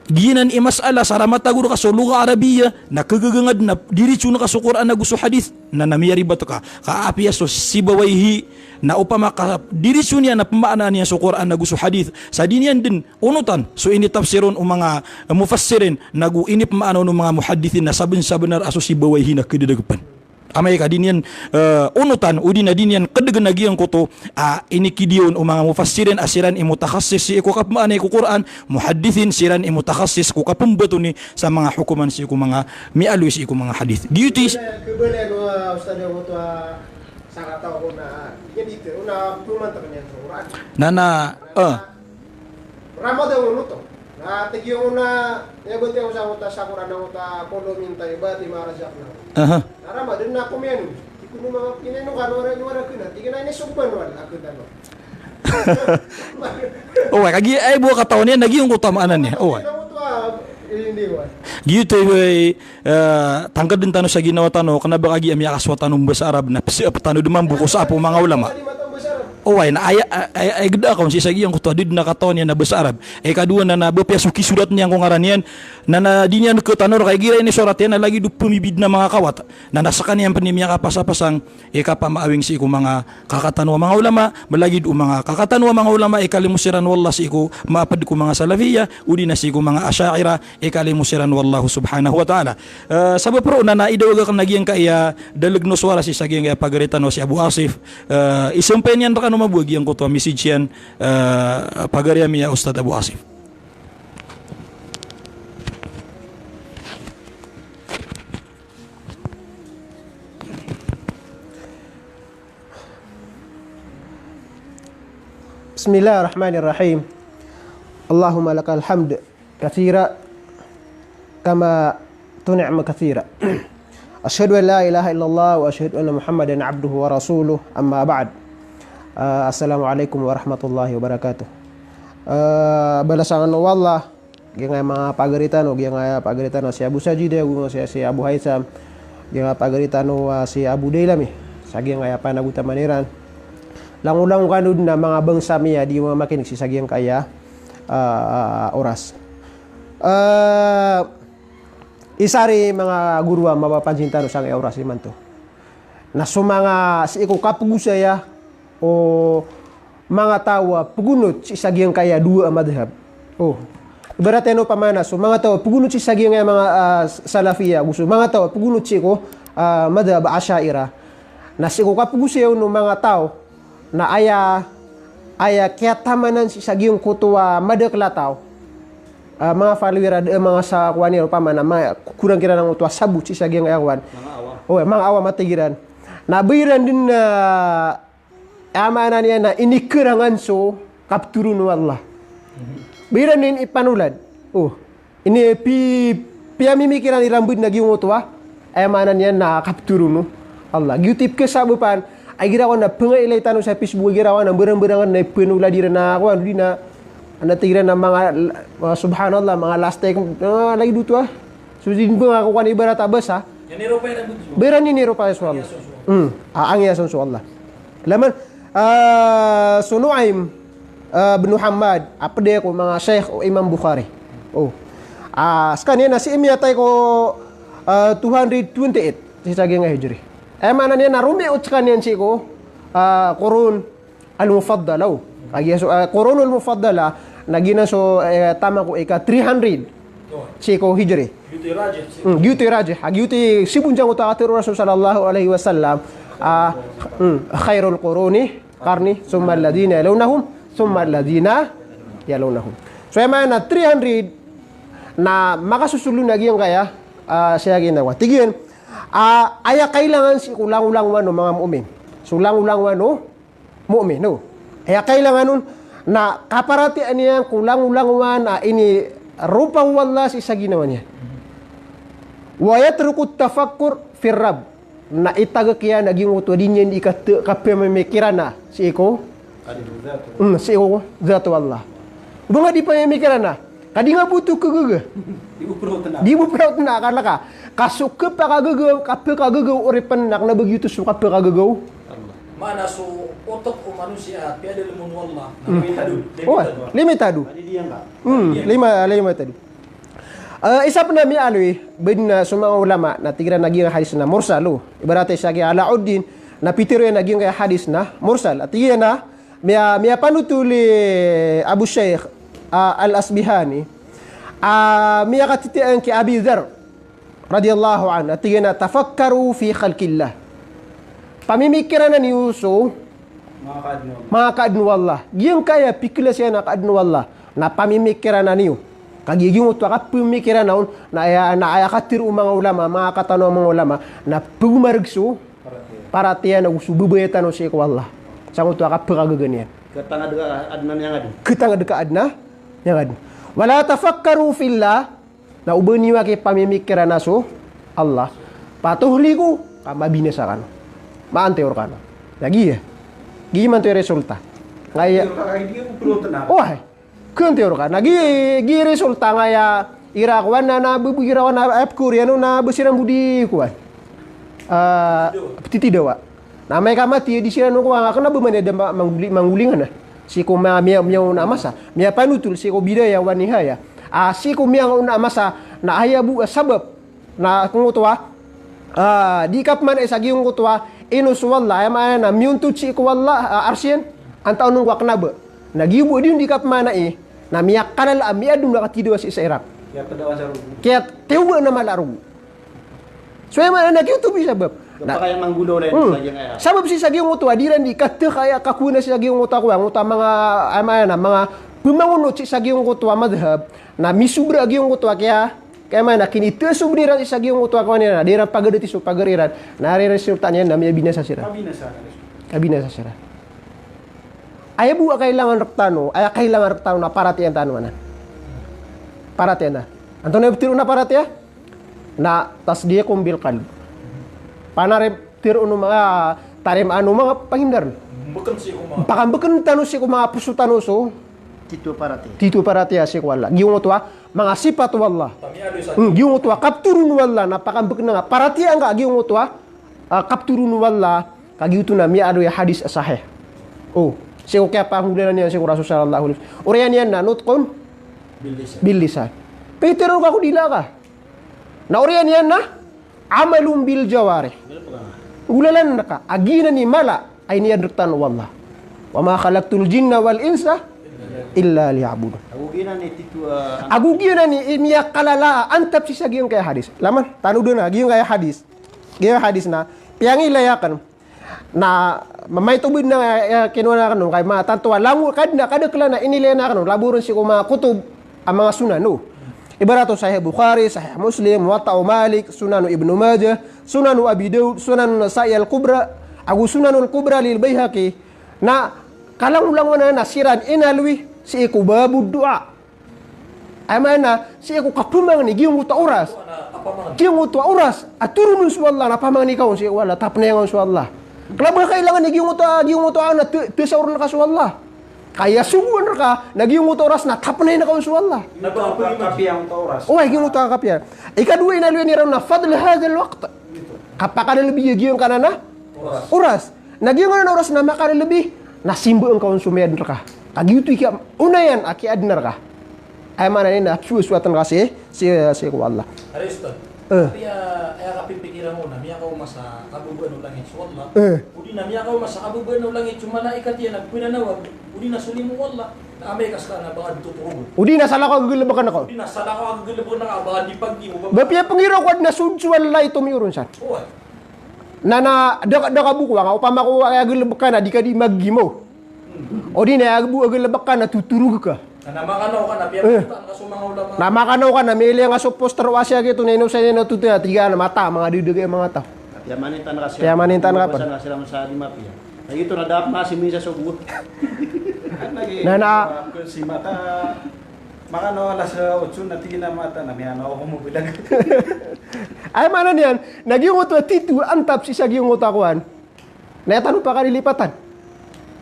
giyanan i mas'ala sa ramatagor ka so lugha Arabiya, na kegaga nga den a diritsoen ka so Qur'an ago so hadith, na, na miyaribat ka. Ka apiya so Sibawayhi, na opama ka diritsoen iyan na pemaanaan iyan so Qur'an ago so hadith, sa di niyan den onotan so initafsir on o manga, eh, mufassirin, nago inipemaana on o manga muhaddithin, na saben-, sabenar a so Sibawayhi na kededegepen. Amay ka di niyan, eh, onotan, odi na di niyan kedegen a giyangkoto a inikidiyon o manga mufassirin a siran i mutakhasis sii ko kapemaanai ko Qur'an, muhaddithin, siran i mutakhasis ko kapembatoni sa manga hokoman sii ko manga miyaaloy sii ko manga hadith. Giyoto i Kebalen wa Ustadh, oto a sakataw ko na, iyan dito, o na pemantag niyan sa Qur'an. Na, na, eh. Ramadan oto. Na tig iyan o na, iya bati ako sa oto sa Qur'an, oto a, "Kulu min tayyibati ma razaqnakum." Aha. Na Ramadan na komiyan. Tig iyan o manga pinay no kano, wara, wara kena. Tig iyan a ini soban wala, kena no. Oway, kagiya aya bo a katawan iyan na giyangkoto a maana niyan. Oway. Giyoto i, eh, tangkeden tano sa ginawa tano, kena ba kagiya miyakasowa tano mbasa Arab, na pesiap tano den mambo ko saapo o manga ulama. Oway, na aya, aya, aya geda akaon sii sa giyangkoto a di den a katawan iyan a basa Arab. Ikadowa na, na ba piya so kisorat niyan ko ngaran iyan, na, na di niyan ketanor ka igira inisorat iyan na lagid o pemibid na manga kawat. Na, na sekaniyan pen i miyakapasapasang i kapamaawing sii ko manga kakatano a manga ulama, malagid o manga kakatano a manga ulama i kalimo siran o Allah sii ko maaped ko manga Salafiyah, odi na sii ko manga Asha'irah, i kalimo siran o Allah subhanahu wa ta'ala. Eh, sabap roo na, na idawag aken a giyangkaya daleg o sowara sii sa giyangkaya pagari tano a si Abu Asif. Eh, isampay niyan rekano mambo a giyangkoto a message iyan, eh, pagari ami a Ustadh Abu Asif. بسم الله الرحمن الرحيم. اللهم لك الحمد كثيرا كما تنعم كثيرا. أشهد أن لا إله إلا الله وأشهد أن محمدا عبده ورسوله. أما بعد. Ah, assalamu alaikum warahmatullahi wabarakatuh. Ah, balasan o Allah giyangkaya manga pagari tano, giyangkaya pagari tano a si Abu Sajid, giyangkaya si, si Abu Haitham, giyangkaya pagari tano a si Abu Dailami, sa giyangkaya panagotaman iran. Langolangon kano den a manga bangsa mi a di mamakinig sii sa giyangkaya, ah, oras. Ah, isa ri manga goro a mapapansin tano sangkaya oras imanto na so manga sii ko kapegosaya o manga taw a pegonot sii sa giyangkaya dowa a madhab. O, ibarat iyan opama na so manga taw a pegonot sii sa giyangkaya manga, ah, Salafiyah, ago so manga taw a pegonot sii ko, ah, madhab Asha'irah. Na sii ko kapegosaya on o manga taw na aya, aya kiyatamanan sii sa giyangkoto a madakel a taw. Ah, manga follower a da, eh, manga sa kowan iyan opama na ma-, korang kiran angkoto a sabot sii sa giyangkaya kowan. Manga awam. O, manga awam a tig iran. Na ba iran den, ah, Aya maana niyan na inikerangan so kapetoron o Allah. Ba iran den ipanolad. O, ini pi-, piyamimikiran iran bo den a giyangkoto a, aya maana niyan na kapetoron o Allah. Giyoto i pekesabapan a igira kowan a pengailay tano sa Facebook, igira kowan a mbarangbarangan na ipanolad iran a kowan, di na, na tig iran a manga, ah, subhanallah, manga lastik, ah, lagid oto a. So di den ba nga kowan ibarat a basa. Ba iran iniropaya so Allah. Hmm. A, angiya son so Allah. Laman, ah, so Nu'aym, ah, bin Hammad, a pd ko manga shaykh o Imam Bukhari. O. Ah, sekaniyan na sii miyatay ko, ah, two hundred twenty-eight sii sa giyangkaya Hijri. Aya maana niyan na romiot sekaniyan sii ko, ah, Qurun Al-Mufaddala, o. Kagiya so, eh, Qurunul Mufaddala, na giyanan so, eh, taman ko ika three hundred. Sii ko Hijri. Giyoto i rajih. Hmm, giyoto i rajih. Ah, giyoto i sibon sangkoto a katharo o Rasul sallallahu alaihi wasallam. Ah, hmm, "Khairul quruni qarni, thumma alladhina yalunahum, thumma alladhina yalunahum." So, aya maana three hundred na makasosolo na giyangkaya, ah, siya ginawa. Tig iyan, ah, aya kailangan sii ko langolangowan o manga mu'min. So langolangowan o mu'min, no? Aya kailangan on na kaparatiyayaan iyan ko langolangowan a iniropa o Allah sii sa ginawa niyan. Wa yatrukut tafakkur fir Rabb. Na itagak iyan a giyangkoto a di niyan di kat-, kapamimikiran a sii ko, hmm, sii ko dhat o Allah. Oba nga di pamimikiran a Ka di nga bo oto kagaga. Di bo piraot na. Di bo piraot na, ka laka. Ka so kapakagaga, kapakagaga o oripen na kena ba giyoto so kapakagaga o. Maana so otok o manosiya a piyadalem on o Allah. Hmm. Limitado. O, limitado. Hmm, lima, limitado. Eh, isa pen a miyaaloy, ba den a so manga ulama na tig iran a giyangkaya hadis na mursal, o. Ibarat sa giya Alauddin, na pitharo iyan a giyangkaya hadis na mursal. A tig iyan a, Miya, miyapanothol i Abu Shaykh, ah, Al-Asbahani, ah, miyakatitiyaan ki Abi Dharr radiyallahu anhu, a tig iyan a, "Tafakkaru fi khalqillah." pamimikiran iyan so manga kaadn o Allah. Manga kaadn o Allah. Giyangkaya pikilas iyan a kaadn o Allah na pamimikiran iyan. Kagiya giyoto a kapemikiran on na aya, na aya katero o manga ulama, manga katano a manga ulama, na pegomareg so paratiyaya na go so babaya tano sii ko Allah. Sangkoto a kapekagaga niyan. Ketangad ka adn a niyangadn. Ketangad ka adn a niyangadn. Wala tafakkaru fillah, na o ba niyo aki pamimikiran so Allah. Fatuhliku, ka mabinasa kano. Maantiyor kano. Na giya. Giya imanto i resulta. Ngaya. Oway. Kentiyor ka. Na gi, gi resulta ngaya ira kowan na, na bebu ira kowan na apkor iyan o na besiran bo di kowan. Ah, petitidawa. Na amay ka mati di siran o kowan, kena ba man iyan da ma-, mangguli-, manggulingan na. Sii ko ma-, miya-, miyaona a masa. Miyapanotol sii ko Bidaya wa Nihaya. Ah, sii ko miyaona a masa na aya bo a sabap. Na giyangkoto a, ah, di kapmanai sa giyangkoto a, ino so Allah, aya maana na miyontod sii ko Allah, ah, Arsh iyan, antaa on ko a kena ba. Na giya bo a di on di kapmanai, na miyakalala a miyaadn a katidawa sii sa iran. Kiyatadawa sa rogo. Kiyatadawa na mala a rogo. So aya maana na giyoto bo i sabap. Na, gapakay a manggolaola iyan, hmm, sa giyangkaya. Sabap sii sa giyangkoto a, di iran di katekaya kakowaan sii sa giyangkoto a kowan, giyangkoto a manga, aya maana na, manga pemangonot sii sa giyangkoto a madhab, na misobra a giyangkoto a kiya Kaya maana, kinitasob iran sii sa giyangkoto a kowan iran, di iran pagadati so pagar iran, na aya resulta niyan na miyabinasa siran. Kabinasa. Kabinasa siran. Aya bo a kailangan rektano, aya kailangan rektano na paratiyayaan tano anan. Paratiyayaan tano. Antonaa i pitharo on a paratiyaya? Na tasdiqun bil qalb. Panarip tiro o manga, tarimaan o manga pangindar. Mbeken sii ko manga. Pakambeken tano sii ko manga poso tano so. Tito paratiyaya. Tito paratiyaya sii ko Allah. Giyangkoto a manga sipat o Allah. Pamiyaaloy sa. Hmm, giyangkoto a kaptoro o Allah, na pakambeken nga, paratiyayaan nga giyangkoto a, ah, kaptoro o Allah, ka giyoto na miyaaloy a hadis a sahih. O, sii ko kiyapangolalan iyan sii ko Rasul sallallahu alaihi wasallam. Oriyan iyan na nutqun bil lisan. Bil lisan. Pitharo ka ko dila ka. Na oriyan iyan na amalun bil jawarih. Golalan rka a giyanan i mala a iniadn rktano o Allah. Wa ma khalaqtul jinna wal insa illa liya'budun. Ago giyanan i tito, ah, ago giyanan i miyakalala a antap sii sa giyangkaya hadis. Laman, tanodan a giyangkaya hadis. Giyangkaya hadis na piyangilay akn. Na maito bo dn a, eh, kinowa akn on, kay matanto a langon, kadn a, kadakelan a inilayan akn on, laboren sii ko manga kutub a manga sunan, no? Ibarat o Sahih Bukhari, Sahih Muslim, Muwatta o Malik, Sunan o Ibnu Majah, Sunan o Abi Dawud, Sunan o Nasa'i al-Kubra, ago Sunan al-Kubra lil Baihaqi. Na kalangolangon anan a siran inaloy sii ko babud du'a. Aya maana, sii ko kapamangni giyangkoto a oras. Giyangkoto a oras a toronon so Allah, na pamangni ka on sii ko Allah, tapnayan ka on so Allah. Kna ba kailangan i giyangkoto a, giyangkoto a na te-, tesaoren ka so Allah. Kaya sogoan rka na giyangkoto a oras na tapnayan ka on so Allah. Na ba kapiya giyangkoto a oras. Oway, giyangkoto a kapiya. Ikadowa, inaloy iran on na fadl hadhal waqt. Kapakalelebi a giyangkanan a oras. Na giyangkanan a oras na makalelebi, na simbaan ka on so miyaadn rka. Ka giyoto i kiyaonayan a kiyaadn rka. Aya maana niyan na psowasowaten ka sii, sii, sii ko Allah. Aray, Ustadh. Eh. Aya, aya kapipikiran ko na miyakaoma sa kababaan o langit so Allah. Eh. O di na miyakaoma sa kababaan o langit so malaikat iyan a pnanawag. O di na so limo o Allah. Na amay ka ska na ba ka di totorogon. O di na salakaw a gegalebeken ka. O di na salakaw a gegalebeken ka, ba ka di pagimo, ba ka. Ba piyapengiraw ko adn a so, so Allah i tomiyoron san. Oway. Na, na, da ka, da ka bo ko, nga opama ko aya galebek ka na di ka di magimo. O di na aya bo a galebek ka na totorog ka. Na makanaw ka na, eh, piyamanintan ka so manga ulama. Na makanaw ka na, miyailay nga so poster o Asia gioto, na ino sa ino to, tiga na mata, manga didege, manga taw. Piyamanintan ka siya. Piyamanintan ka pa. Sa, sa, sa, di mapiya. Na ito na dapat na si Misa so buot. Na, na. Kung si mata, Makano alas otso na tig iyan a mata na miyanaw ako mo bilag. Aya maana niyan, na giyangkoto a tito a antap sii sa giyangkoto a kowan. Na aya tano pakalilipatan.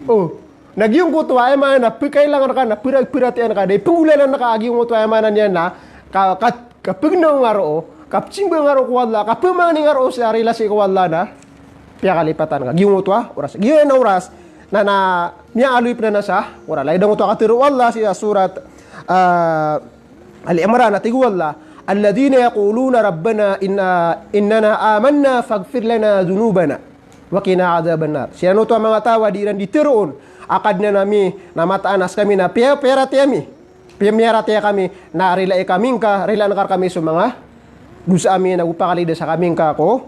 O, na giyangkoto a, aya maana na pekailangan ka na pera-, peratiyayaan ka, da i pegolalan ka a giyangkoto a, aya maana niyan na ka, ka, kapegnaw nga roo, kapsimba nga roo ko Allah, kapemangni nga roo sa rila sii ko Allah na piyakalipatan ka. Giyangkoto a oras. Giyanan a oras na, na miyaaloy pn anan sa, wala lagid angkoto a katharo o Allah sii sa surat, ah, Ali Imran, a tig o Allah, "Alladhina yaquluna rabbana inna, innana amanna faghfir lana dhunubana wa qina adhaban nar." Siran oto a manga taw a di iran di tharoon a Kadnan ami, na mataan a skami na piya-, piyaratiyaya ami. Piya-, miyaratiyaya kami, na rilai kami ngka, rilaan ka rkami so manga dosa ami, na go pakalidasa kami ngka ko,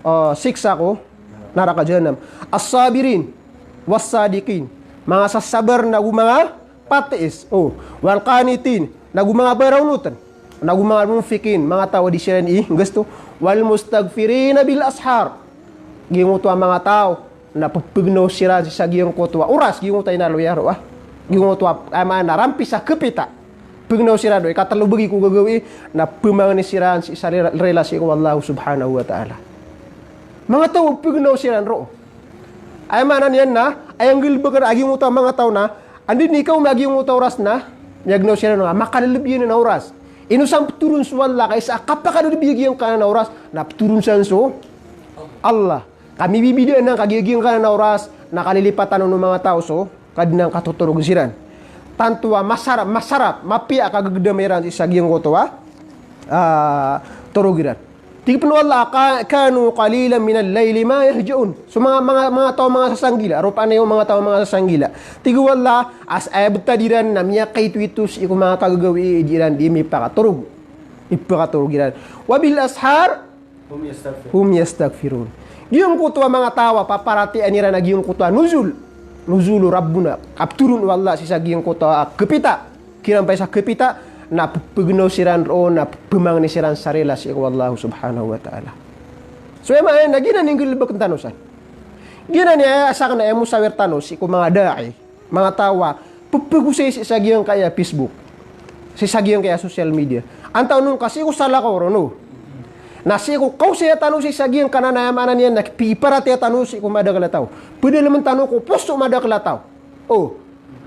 o, siksa ko, naraka jahannam. As-sabirin, was-sadiqin. Manga sasabar nago manga patiis. O, wal qanitin, nago manga baraonotn. Nago manga munfiqin, manga taw a di siran i nggasto. Wal mustaghfirina bil ashar. Giyangkoto a manga taw na pphagnaw siran sii sa giyangkoto a oras, giyangkoto a inaloy a roo, ah. Giyangkoto a, aya maana, rampi sa kapita. Pphagnaw siran roo, ikatlo bagi ko gagawii, na phamangni siran sii sa rela-, relasi ko Allah subhanahu wa ta'ala. Manga taw a pphagnaw siran roo. Aya maana niyan na, aya nggalbkn a giyangkoto a manga taw na, anda dn i kaoma a giyangkoto a oras na, miyagnaw siran roo, makalalabi iyan a oras. Ino san pthoron so Allah, ka isa a kapakalalabi a giyangkanan a oras, na pthoron san so Allah. Ka mibibida anan ka giyangkanan a oras, na kalilipatan o manga taw so, kadnan katotorogn siran. Tanto a masarap, masarap, mapiya a kagagdam iran sii sa giyangkoto a, ah, torog iran. Tig pn o Allah, ka-, kanu qalilan minal layli ma yahja'un. So manga, manga, manga taw a manga sasanggila, ropaan iyo manga taw a manga sasanggila. Tig o Allah, a aya btad iran na miyakaitoito sii ko manga kagagawii, di iran di mipakatorog. Ipakatorog iran. Wa bil ashar Hum yastaghfirun. Hum yastaghfirun. Giyangkoto a manga taw a paparatiyayaan iran a giyangkoto a nuzul. Nuzulu Rabbuna. Kapthoron o Allah sii sa giyangkoto a kapita. Kirampay sa kapita, na pphagnaw siran roo, na phamangni siran sa relasi ko Allah subhanahu wa ta'ala. So, aya maana na giyanan i nggalbkn tano san. Giyanan i aya sakn a aya mosawir tano sii ko manga da'i. Manga taw a pphagosay sii sa giyangkaya Facebook, sii sa giyangkaya social media. Antawaa on ka sii ko salakaw roo, no? Na sii ko kaosaya tano sii sa giyangkanan a aya maana niyan na piparatiyaya tano sii ko madakl a taw. Pdalmn tano ko poso o madakl a taw. O.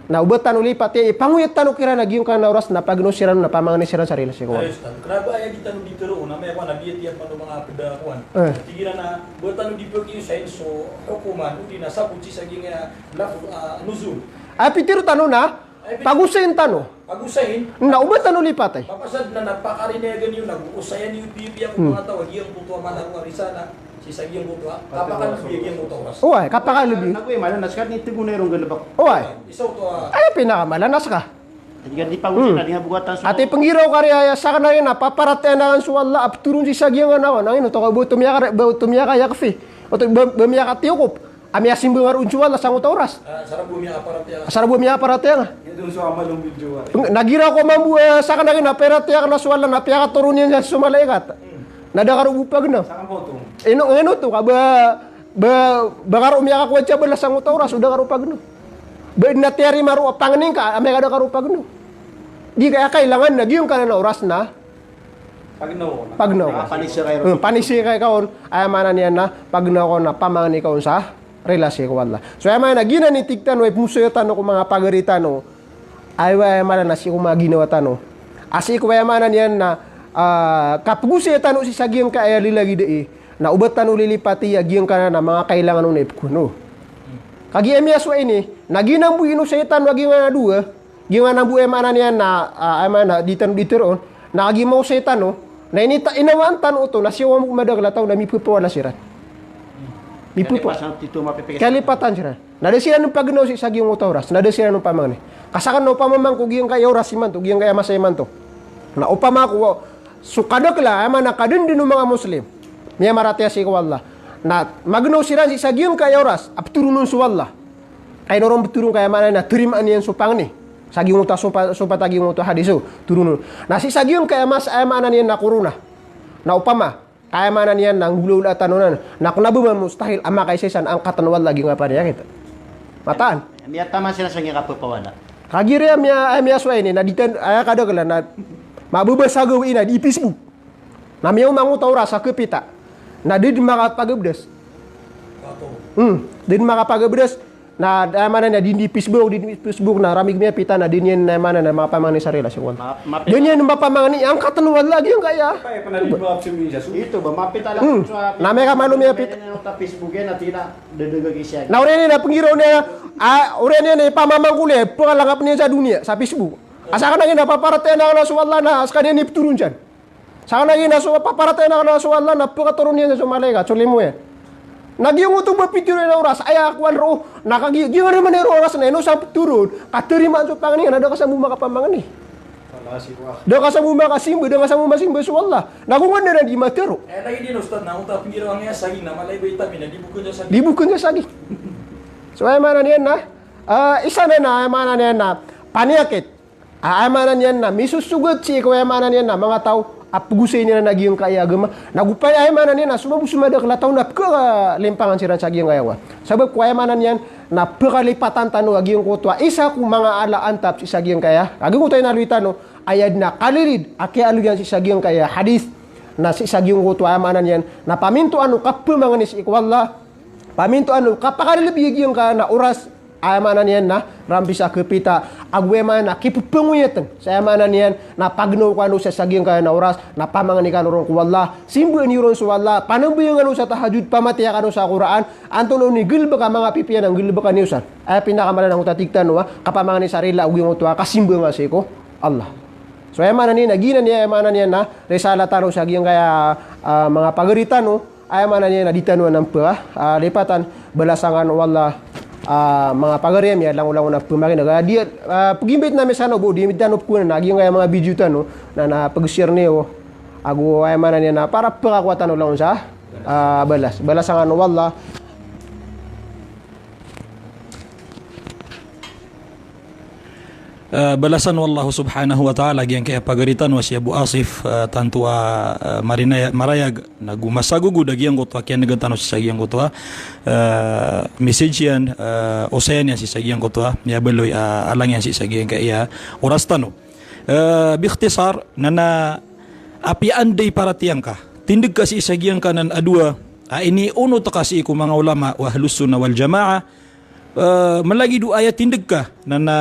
Na o ba tano lipati, ipangoyat tano kiran a giyangkanan a oras na pagnaw siran, na pamangni siran sa relasi ko Allah. Ayos, Ustadh. Kna ba aya di tano di tharoon, na miyakawan a biyatiya pn o manga pd a kowan. Eh. Tig iran a ba tano di pkiyosayn so hukuman, odi na sabot sii sa giyangkaya lafz, ah, nuzul. Aya pitharo tano na, pagosayn tano. Pagosayn. Na o ba tano lipati. Mapasad na na pakarinayagan iyo na go osayan iyo piyapiya ko manga taw a giyangkoto a maana roo a risala sii sa giyangkoto a kapakalabi a giyangkoto a oras. Oway, kapakalabi. Nago aya maana na ska dn i thagoan iron galbk. Oway. Isa oto a. Aya pinakamala na ska. Ati pnggiraw ka ari aya sakn a aya na paparatiyayaan akn so Allah a pthoron sii sa giyangkanan a kowan. Angin oto ka ba oto miyaka, ba oto miyakayakfi. Oto ba, ba miyakatiyokop. A miyasimbang a roo so Allah sangkoto a oras. Ah, sa ra bo miyakaparatiyaya. Sa ra bo miyakaparatiyaya. Ito so amal ng video, ah. Na igira ko mambo, eh, sakn a aya na paratiyayaan akn so Allah na piyakatoron iyan sa so malaikat. Hmm. Na da ka roo bo pagnaw. Sa ka bo oto. Ino, ino oto ka ba, ba, ba ka roo miyakakowa sa bala sangkoto a oras, o da ka roo pagnaw. Ba na tiyarima roo a pangni ngka, amay ka da ka roo pagnaw. Di ka aya kailangan na giyangkanan a oras na Pagnaw. Pagnaw. Ah, panisika iron. Hmm, panisika iron. Aya maana niyan na pagnaw ka on na pamangni ka on sa relasi ko Allah. So aya maana giyanan i tig tano, ipmosaya tano ko manga pagari tano. Aya, aya maana na sii ko manga ginawa tano. A sii ko aya maana niyan na, ah, kapagosaya tano sii sa giyangkaya lilagid ai. Na o ba tano lilipati a giyangkanan a manga kailangan on na ipkowa on. Kagiya miyasowa ini, na giyanan bo i inosay tano a giyangkanan a dowa. Giyanan bo aya maana niyan na, ah, aya maana di tano di tharoon, na kagiya maosay tano, na inita, inawaan tano oto, na siyawa mambo ko madakl a taw na mipphawala siran. Mipphawala. Kalipatan siran. Na da siran pagnaw sii sa giyangkoto a oras, na da siran pamangni. Ka sakn na opama man ko giyangkaya oras imanto, giyangkaya masa imanto. Na opama ko, so kadakl a, aya maana kadndn o manga Muslim. Miyamaratiyaya sii ko Allah. Na magnaw siran sii sa giyangkaya oras, a pthoron on so Allah. Kay na ron pthoron ka aya maana na tarimaan iyan so pangni. Sa giyangkoto a sopa-, sopat a giyangkoto a hadis o, toronon. Na sii sa giyangkaya masa aya maana niyan na corona. Na opama, ka aya maana niyan na nggolawlaa tano nan. Na kna ba man mustahil a makaisaisa na angkatn o Allah giyangkaya paniyakit. Mataan. Miyataman siran sa giyangkaya kapphawala. Kagiya miya, miyasowa ini, na di tan, aya kadakl a, na mababasa gawii na di Facebook. Na miyaoma angkoto a oras a kapita. Na da dn makapagabdas. Hmm, da dn makapagabdas. Na, aya maana niyan, di, di Facebook, di, di Facebook, na ramig miyapita, na di niyan, aya maana niyan, makapamangni sa relasi ko Allah. Ma-, mapita. Di niyan mapamangni, angkatn o Allah giyangkaya. Ito ba, mapita lang. Hmm. Na miyakamalomiyapita. Facebook iyan, na tig iyan a, dadagag siya. Na oriyan iyan, na pnggiraw niyan, ah, oriyan iyan, na ipamamangkol iyan, pngalangap niyan sa doniya, sa Facebook. A sakn a giyanan, paparatiyayaan akn so Allah na, a skaniyan i pthoron san. Sakn a giyanan so paparatiyayaan akn so Allah na pkatoron iyan so malaikat, so limo iyan. Na giyangkoto ba pitharo iyan a oras, aya kowan roo, na kagiya, giyanan man i roo a oras na ino san pthoron, ka tarimaan so pangni, na da ka san bo makapamangni. Da ka sa bo makasimba, da ka sa bo masimba so Allah. Na go ngka na di matero. Eh, lagi di, Ustadh, na oto a pingiraw angkaya saging na malay ba itamin na di bokon sa saging. Di bokon sa saging. So, aya maana niyan na, ah, isa na na, aya maana niyan na, paniyakit. Ah, aya maana niyan na, misosogat sii ko, aya maana niyan na, manga taw a pegosay iran a giyangkaya agama. Na go pay, aya maana niyan na, so manga bo so madakel a taw na pekalimpangan siran sa giyangkaya wa. Sabap ko, aya maana niyan na, pekalipatan tano a giyangkoto a isa ko manga ala a antap sii sa giyangkaya. A giyangkoto a inaloy tano, aya den a kalilid a kiyaaloy iyan sii sa giyangkaya hadith, na sii sa giyangkoto a, aya maana niyan na, pamintoan o kapemangni sii ko Allah, pamintoan o kapakalelebi a giyangkaya na oras, aya maana niyan na, rampi sa kepita, ago aya maana na kipepengoyaten, sa aya maana niyan na, pagnaw kano sa, sa giyangkaya na oras, na pamangni kano ron ko Allah, simbaan iyo ron so Allah, panambayang kano sa tahajjud, pamataya kano sa Qur'an, antonaa i nggalebek a manga pipiya na nggalebek kano san. Aya pinakamala na oto a tig tano a kapamangni sa rila o giyangkoto a kasimba nga sii ko Allah. So, aya maana niyan na, giyanan i, aya maana niyan na, risala tano sa giyangkaya, ah, manga pagari tano, aya maana niyan na, di tano anan pe, ah, lipatan, balasan kano o Allah, ah, manga pagari ami a langolangon a pemakineg. Ah, di, ah, pegimbayat ami sano bo, di tano pekowan a giyangkaya manga video tano, na, na peg-share niyo, ago, aya maana niyan na, para pekakowa tano langon sa, ah, balas. Balasan kano o Allah. Eh, balasan o Allah subhanahu wa ta'ala giyangkaya pagari tano a si Abu Asif, eh, tanto a, eh, marinaya-, marayag, na go masagogod a giyangkoto a kiyanegan tano sii sa giyangkoto a, eh, message iyan, eh, osayan iyan sii sa giyangkoto a miyabaloy a alang iyan sii sa giyangkaya oras tano. Eh, bikhtisar, na na apiya anda i paratiyaya ngka, tindeg ka sii sa giyangkanan a dowa a inionot ka sii ko manga ulama o Ahlus Sunnah wal Jamaah, eh, malagid o aya tindeg ka na na,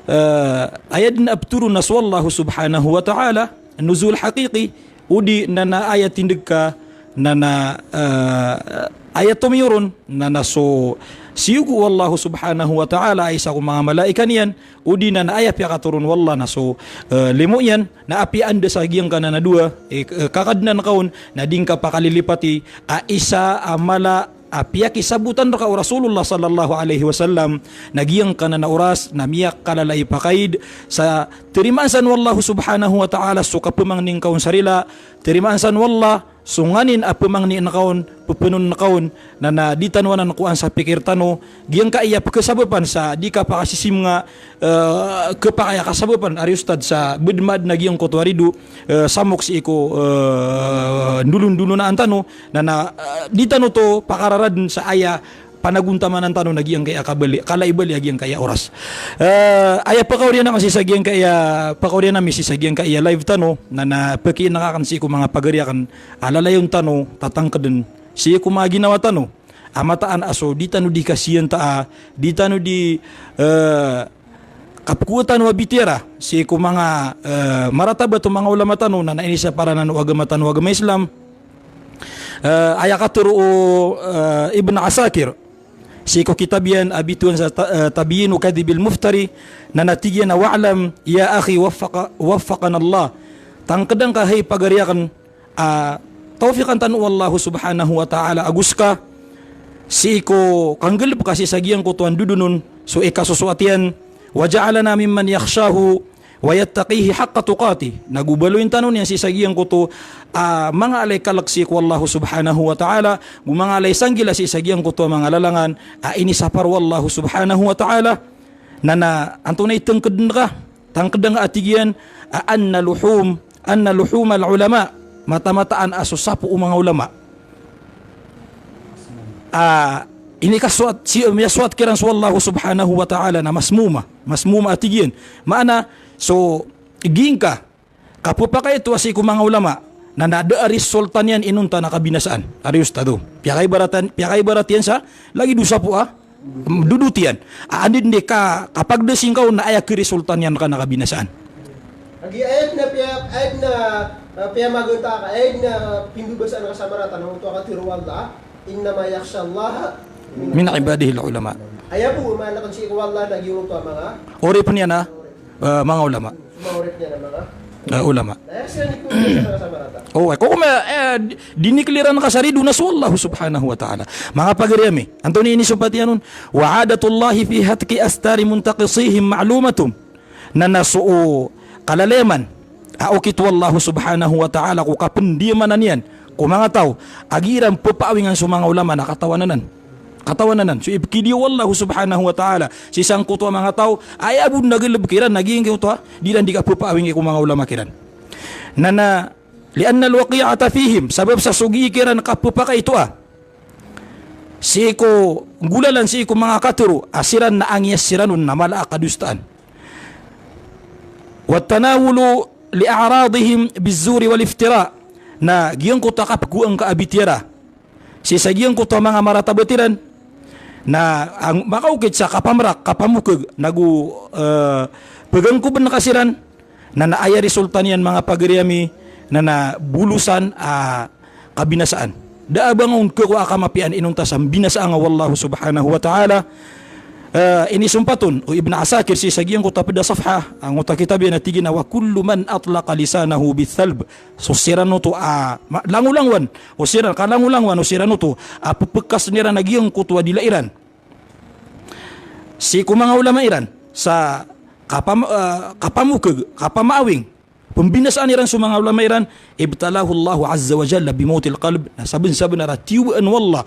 eh, aya den a petoron na so Allah subhanahu wa ta'ala, nuzul haqiqi, odi na na aya tindeg ka na na, eh, aya tomiyoron na na so siyogo o Allah subhanahu wa ta'ala a isa ko manga malaikat iyan, odi na na aya piyakatoron o Allah na so, eh, limo iyan, na apiya anda sa giyangkanan a dowa, eh, k-, eh, kakadnan ka on, na di ngka pakalilipati a isa a mala a piyakisabotan reka o Rasulullah sallallahu alaihi wasallam, na giyangkanan a oras na miyakalala i pakaid sa terimaan san o Allah subhanahu wa ta'ala so kapemangni ngka on sa rila, terimaan san o Allah so nganin a pemangnin ka on, pepenon ka on, na na di tano anan kowaan sa pikir tano, giyangkaya pekesabapan sa di kapakasisim nga, eh, kepakay a kasabapan, ari ustadh, sa bed maad na giyangkoto a rido, eh, samok sii ko, eh, ndolondolonaan tano, na na, eh, di tano oto pakararaden sa aya panagontamanan tano na giyangkaya kabali, kala i bali a giyangkaya oras. Eh, aya pakaoriyan aken sii sa giyangkaya, pakaoriyan ami sii sa giyangkaya live tano, na na pekiinaka aken sii ko manga pagari aken a lalayon tano tatangkeden sii ko manga ginawa tano a mataan a so di tano di kasiyantaa, di tano di, eh, kapkowa tano a bitiyara sii ko manga, eh, maratabat o manga ulama tano, na na inisapar anan o agama tano a agama Islam. Eh, aya katero o, eh, Ibn Asakir sii ko kitab iyan a bitowan sa ta-, eh, Tabyin Kadhibil Muftari, na na tig iyan a, "Wa'lam ya akhi waffaqa-, waffaqana Allah." Tangkeda ngka, hay pagari aken, a tawfiqan tano o Allah subhanahu wa ta'ala ago seka sii ko kanggalebek a sii sa giyangkoto a ndodonon so ikasosoat iyan, "Wa ja'alana mimman yakhshahu wa yattaqihi haqqa tuqatih." Na go baloyin tano niyan sii sa giyangkoto a manga ala i kalek sii ko Allah subhanahu wa ta'ala, go manga ala i sanggila sii sa giyangkoto a manga lalangan a inisapar o Allah subhanahu wa ta'ala. Na na antonaa i tangkeden ka? Tangkeda ngka a tig iyan a anna luhum, anna luhumal ulama, matamataan a so sapo o manga ulama a inikasoat, si, miyasoat kiran so Allah subhanahu wa ta'ala na masmuma, masmuma a tig iyan. Maana, so giyangka kapepakay oto a sii ko manga ulama, na na da a resulta niyan inonta na kabinasaan. Ari ustadh o. Piyakaibaratan, piyakaibarat iyan sa lagid o sapo a dodot iyan. A, anda den di ka, kapagdasing ka on na aya keresulta niyan reka na kabinasaan. Lagid ayat na piya-, ayat na, ah, piyamaganta ka, ayat na pindobasaan ka sa marata na oto a katero o Allah, "Innama yakhshallaha min ibadihil ulama." Aya bo, maana aken sii ko Allah na giyoto a manga oripen iyan a, eh, manga ulama. Manga oripen iyan a manga, eh, ulama. Na aya siran di pindobasaan ka sa marata. Oh, eh, ko kuma, eh, di-, dinikliran ka sa rido na so Allah subhanahu wa ta'ala. Manga pagari ami, antonaa i inisompat iyan on? "Wa adatullahi fi hatki astari muntaqisihim ma'lumatun." Na na so, o, kalalayaman a okit o Allah subhanahu wa ta'ala ko kapndiyamanan iyan ko manga taw a giiran ppaawingan so manga ulama na katawan anan. Katawan anan. So ipkidi o Allah subhanahu wa ta'ala sii sangkoto a manga taw a aya bo dn a galbk iran na giyangkoto a di iran di kappaawingi ko manga ulama kiran. Na, na, li'anna al-waqi'ata fihim, sabap sa so gii kiran kappakaitoa sii ko nggolalan sii ko manga katharo a siran na angiyas siran on na mala a kadosaan. Wat tanawulu li a'radihim biz-zuri wal iftira'. Na giyangkoto a kapgoangka a bitiyara sii sa giyangkoto a manga maratabat iran. Na ang, makaokit sa kapamrak, kapamokg, nago, eh, pgangkobn ka siran. Na, na aya resulta niyan manga pagari ami, na, na bolosan a kabinasaan. Da a ba nga on khakowa a kamapiyaan inonta sa mbinasaan ka o Allah subhanahu wa ta'ala. Eh, inisompat on o Ibn Asakir sii sa giyangkoto a pd a safha, angkoto a kitab iyan a tig iyan a, "Wa kullu man atlaqa lisanahu bis-salb." So siran oto a, ma-, langolangowan o siran, kalangolangowan o siran oto a ppkasn iran a giyangkoto a dila iran sii ko manga ulama iran sa kapam-, eh, kapamokg, kapamaawing, pmbinasaan iran so manga ulama iran, ibtalahu Allahu azza wa jalla bi mawtil qalb. Na sabn-sabnar a tiyobaan o Allah,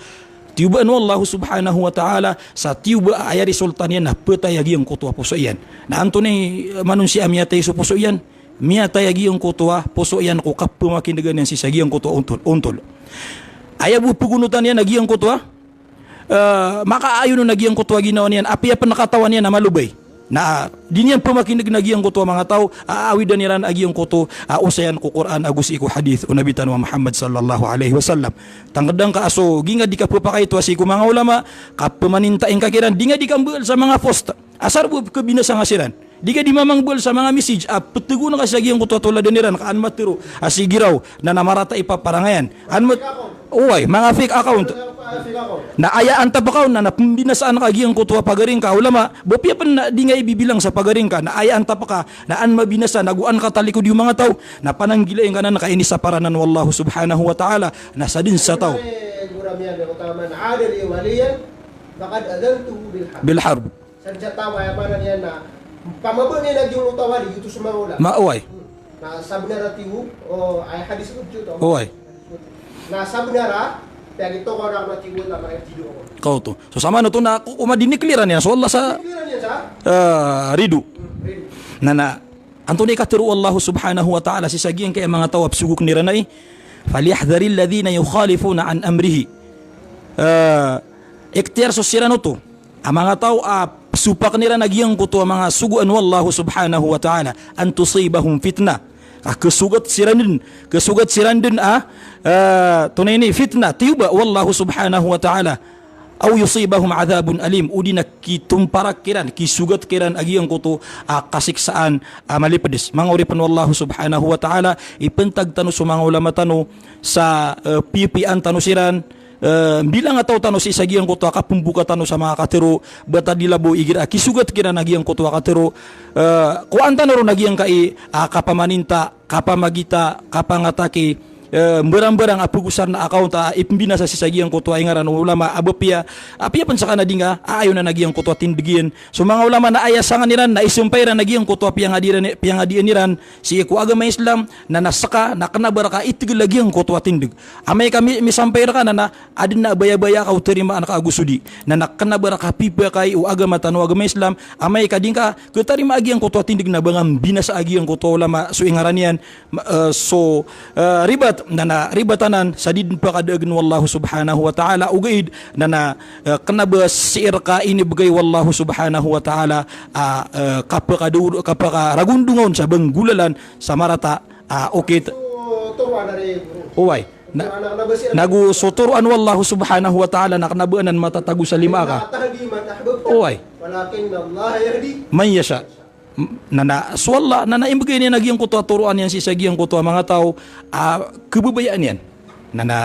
tiyobaan o Allah subhanahu wa ta'ala sa tiyoba a aya resulta niyan na ptay a giyangkoto a poso iyan. Na antonaa i, eh, manosiya a miyatay so poso iyan? Miyatay a giyangkoto a poso iyan ko kapmakin'gan iyan sii sa giyangkoto a ontol, ontol. Aya bo pgonotan iyan a giyangkoto a, eh, makaayon on a giyangkoto a ginawa niyan, apiya pn katawan iyan a malobay. Na di niyan pmakin'g a giyangkoto a manga taw a awidan iran a giyangkoto a osayan ko Qur'an ago sii ko hadith o Nabi tano a Muhammad sallallahu alaihi wasallam. Tangkd angka a so gii nga di kapphakaitoa sii ko manga ulama, kapmaninta ingka kiran, di nga di kambal sa manga post. Asar bo kabinasa nga siran. Di ka di mamangbool sa manga message a ptgoon ka sa giyangkoto a toladan iran ka an matharo a si Giraw na na marata i paparangayan. An mat-, oway, manga fake account. Na aya antap ka on na na pmbinasaan ka giyangkoto a pagari ngka a ulama. Bo piya pn na di nga ibibilang sa pagari ngka na aya antap ka na an mabinasa na go an katalikodi o manga taw na pananggilain ka nan ka inisapar anan o Allah subhanahu wa ta'ala na sa dn sa taw. Bil harb. Sa dn sa taw a aya maana niyan na pamabaya niyan a giyangkoto a wali, oto so manga ulama. Ma, oway. Na sabnar a tiyo, o, aya hadis oto. Oway. Na sabnar a, piyagitokaw na tiyo na manga tiyo. Kaoto. So samanoto na ko, ko madini clear niyan. So Allah sa, clear niyan sa, eh, rido. Hmm, rido. Na, na, antonaa i katharo o Allah subhanahu wa ta'ala sii sa giyangkaya manga taw a psogokn iran ai, "Falyahdharil ladhina yukhalifuna an amrihi." Eh, ikhtiyar so siran oto a manga taw a psopakn iran a giyangkoto a manga sogoan o Allah subhanahu wa ta'ala, an tusibahum fitnah. A khasogat siran dn, khasogat siran dn a, eh, tonaa ini, fitnah, tiyoba o Allah subhanahu wa ta'ala. Aw yusibahum adhabun alim, odi na kitomparak kiran, kisogat kiran a giyangkoto a kasiksaan a malipds. Manga oripn o Allah subhanahu wa ta'ala, ipntag tano so manga ulama tano sa, eh, piyapiyaan tano siran, eh, mbilang a taw tano sii sa giyangkoto a kapmboka tano sa manga katharo, ba ta di labo igira a kisogat kiran a giyangkoto a katharo, eh, kowaan tano ron a giyangkai a kapamaninta, kapamagita, kapangataki, eh, mbarangbarang a pgosaran a account a ipmbinasa sii sa giyangkoto a ingaran o ulama a ba piya, a piya pn sa ka na di nga aayonan a giyangkoto a tindg iyan. So manga ulama na aya sangan iran na isompay iran a giyangkoto a piyangadi iran, piyangadian iran sii ko agama Islam, na na ska na kna ba rka itgl a giyangkoto a tindg. Amay ka mi-, misampay rka na na adn a bayabaya ka o tarimaan ka ago so di. Na na kna ba rka pipakay o agama tano a agama Islam, amay ka di ngka khatarima a giyangkoto a tindg na ba nga mbinasa a giyangkoto a ulama so ingaran iyan, ma-, eh, so, eh, ribat, na na ribat anan sa di dn pakadaagn o Allah subhanahu wa ta'ala, ogaid na na, eh, kna ba sii rka inibgay o Allah subhanahu wa ta'ala a, eh, kapakadaw-, kapakaragondonga on sa ba nggolalan sa marata a okit. Oway. Na, nago so toroan o Allah subhanahu wa ta'ala na kna ba anan matatago sa lima ka. Oway. Man yasha. M-, na, na, so Allah, na, na imbgay niyan a giyangkoto a toroan iyan sii sa giyangkoto a manga taw a khababayaan iyan. Na, na,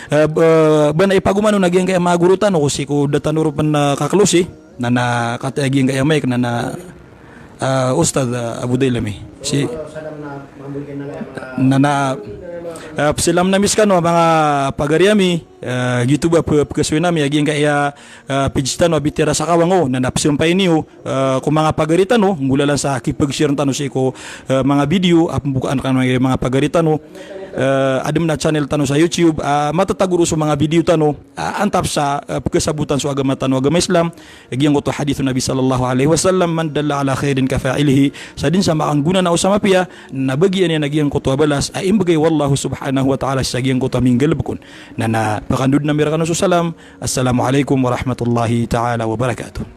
eh, b-, ba na ipagoman on a giyangkaya manga goro tano ko sii ko da tano ron pn, eh, kaklosi. Na, na, kataya giyangkaya mic, na, na, eh, Ustadh, eh, Abu Dailami. Si, na, na, Ah, pzalamn ami skano a manga pagari ami, ah, giyoto ba pe-, pkhasoy ami a giyangkaya, ah, page tano a Bitiyara sa Kawango, na na pzampay niyo, ah, ko manga pagari tano, nggolalan sa kipag-share tano sii ko, ah, manga video a pmbokaan kano i manga pagari tano, ah, adn a channel tano sa YouTube, ah, matatago ron so manga video tano, ah, antap sa, ah, pkhasabotan so agama tano, agama Islam, a giyangkoto a hadith o Nabi sallallahu alaihi wasallam, "Man dalla ala khairin ka fa'ilihi." Sa dn sa makanggona na o sa mapiya, na bagian iyan a giyangkoto a balas a imbgay o Allah subhanahu wa ta'ala sa giyangkoto a minggalbk on. Na, na pakandod ami rkano so salam. Assalamu alaikum warahmatullahi ta'ala wabarakatuh.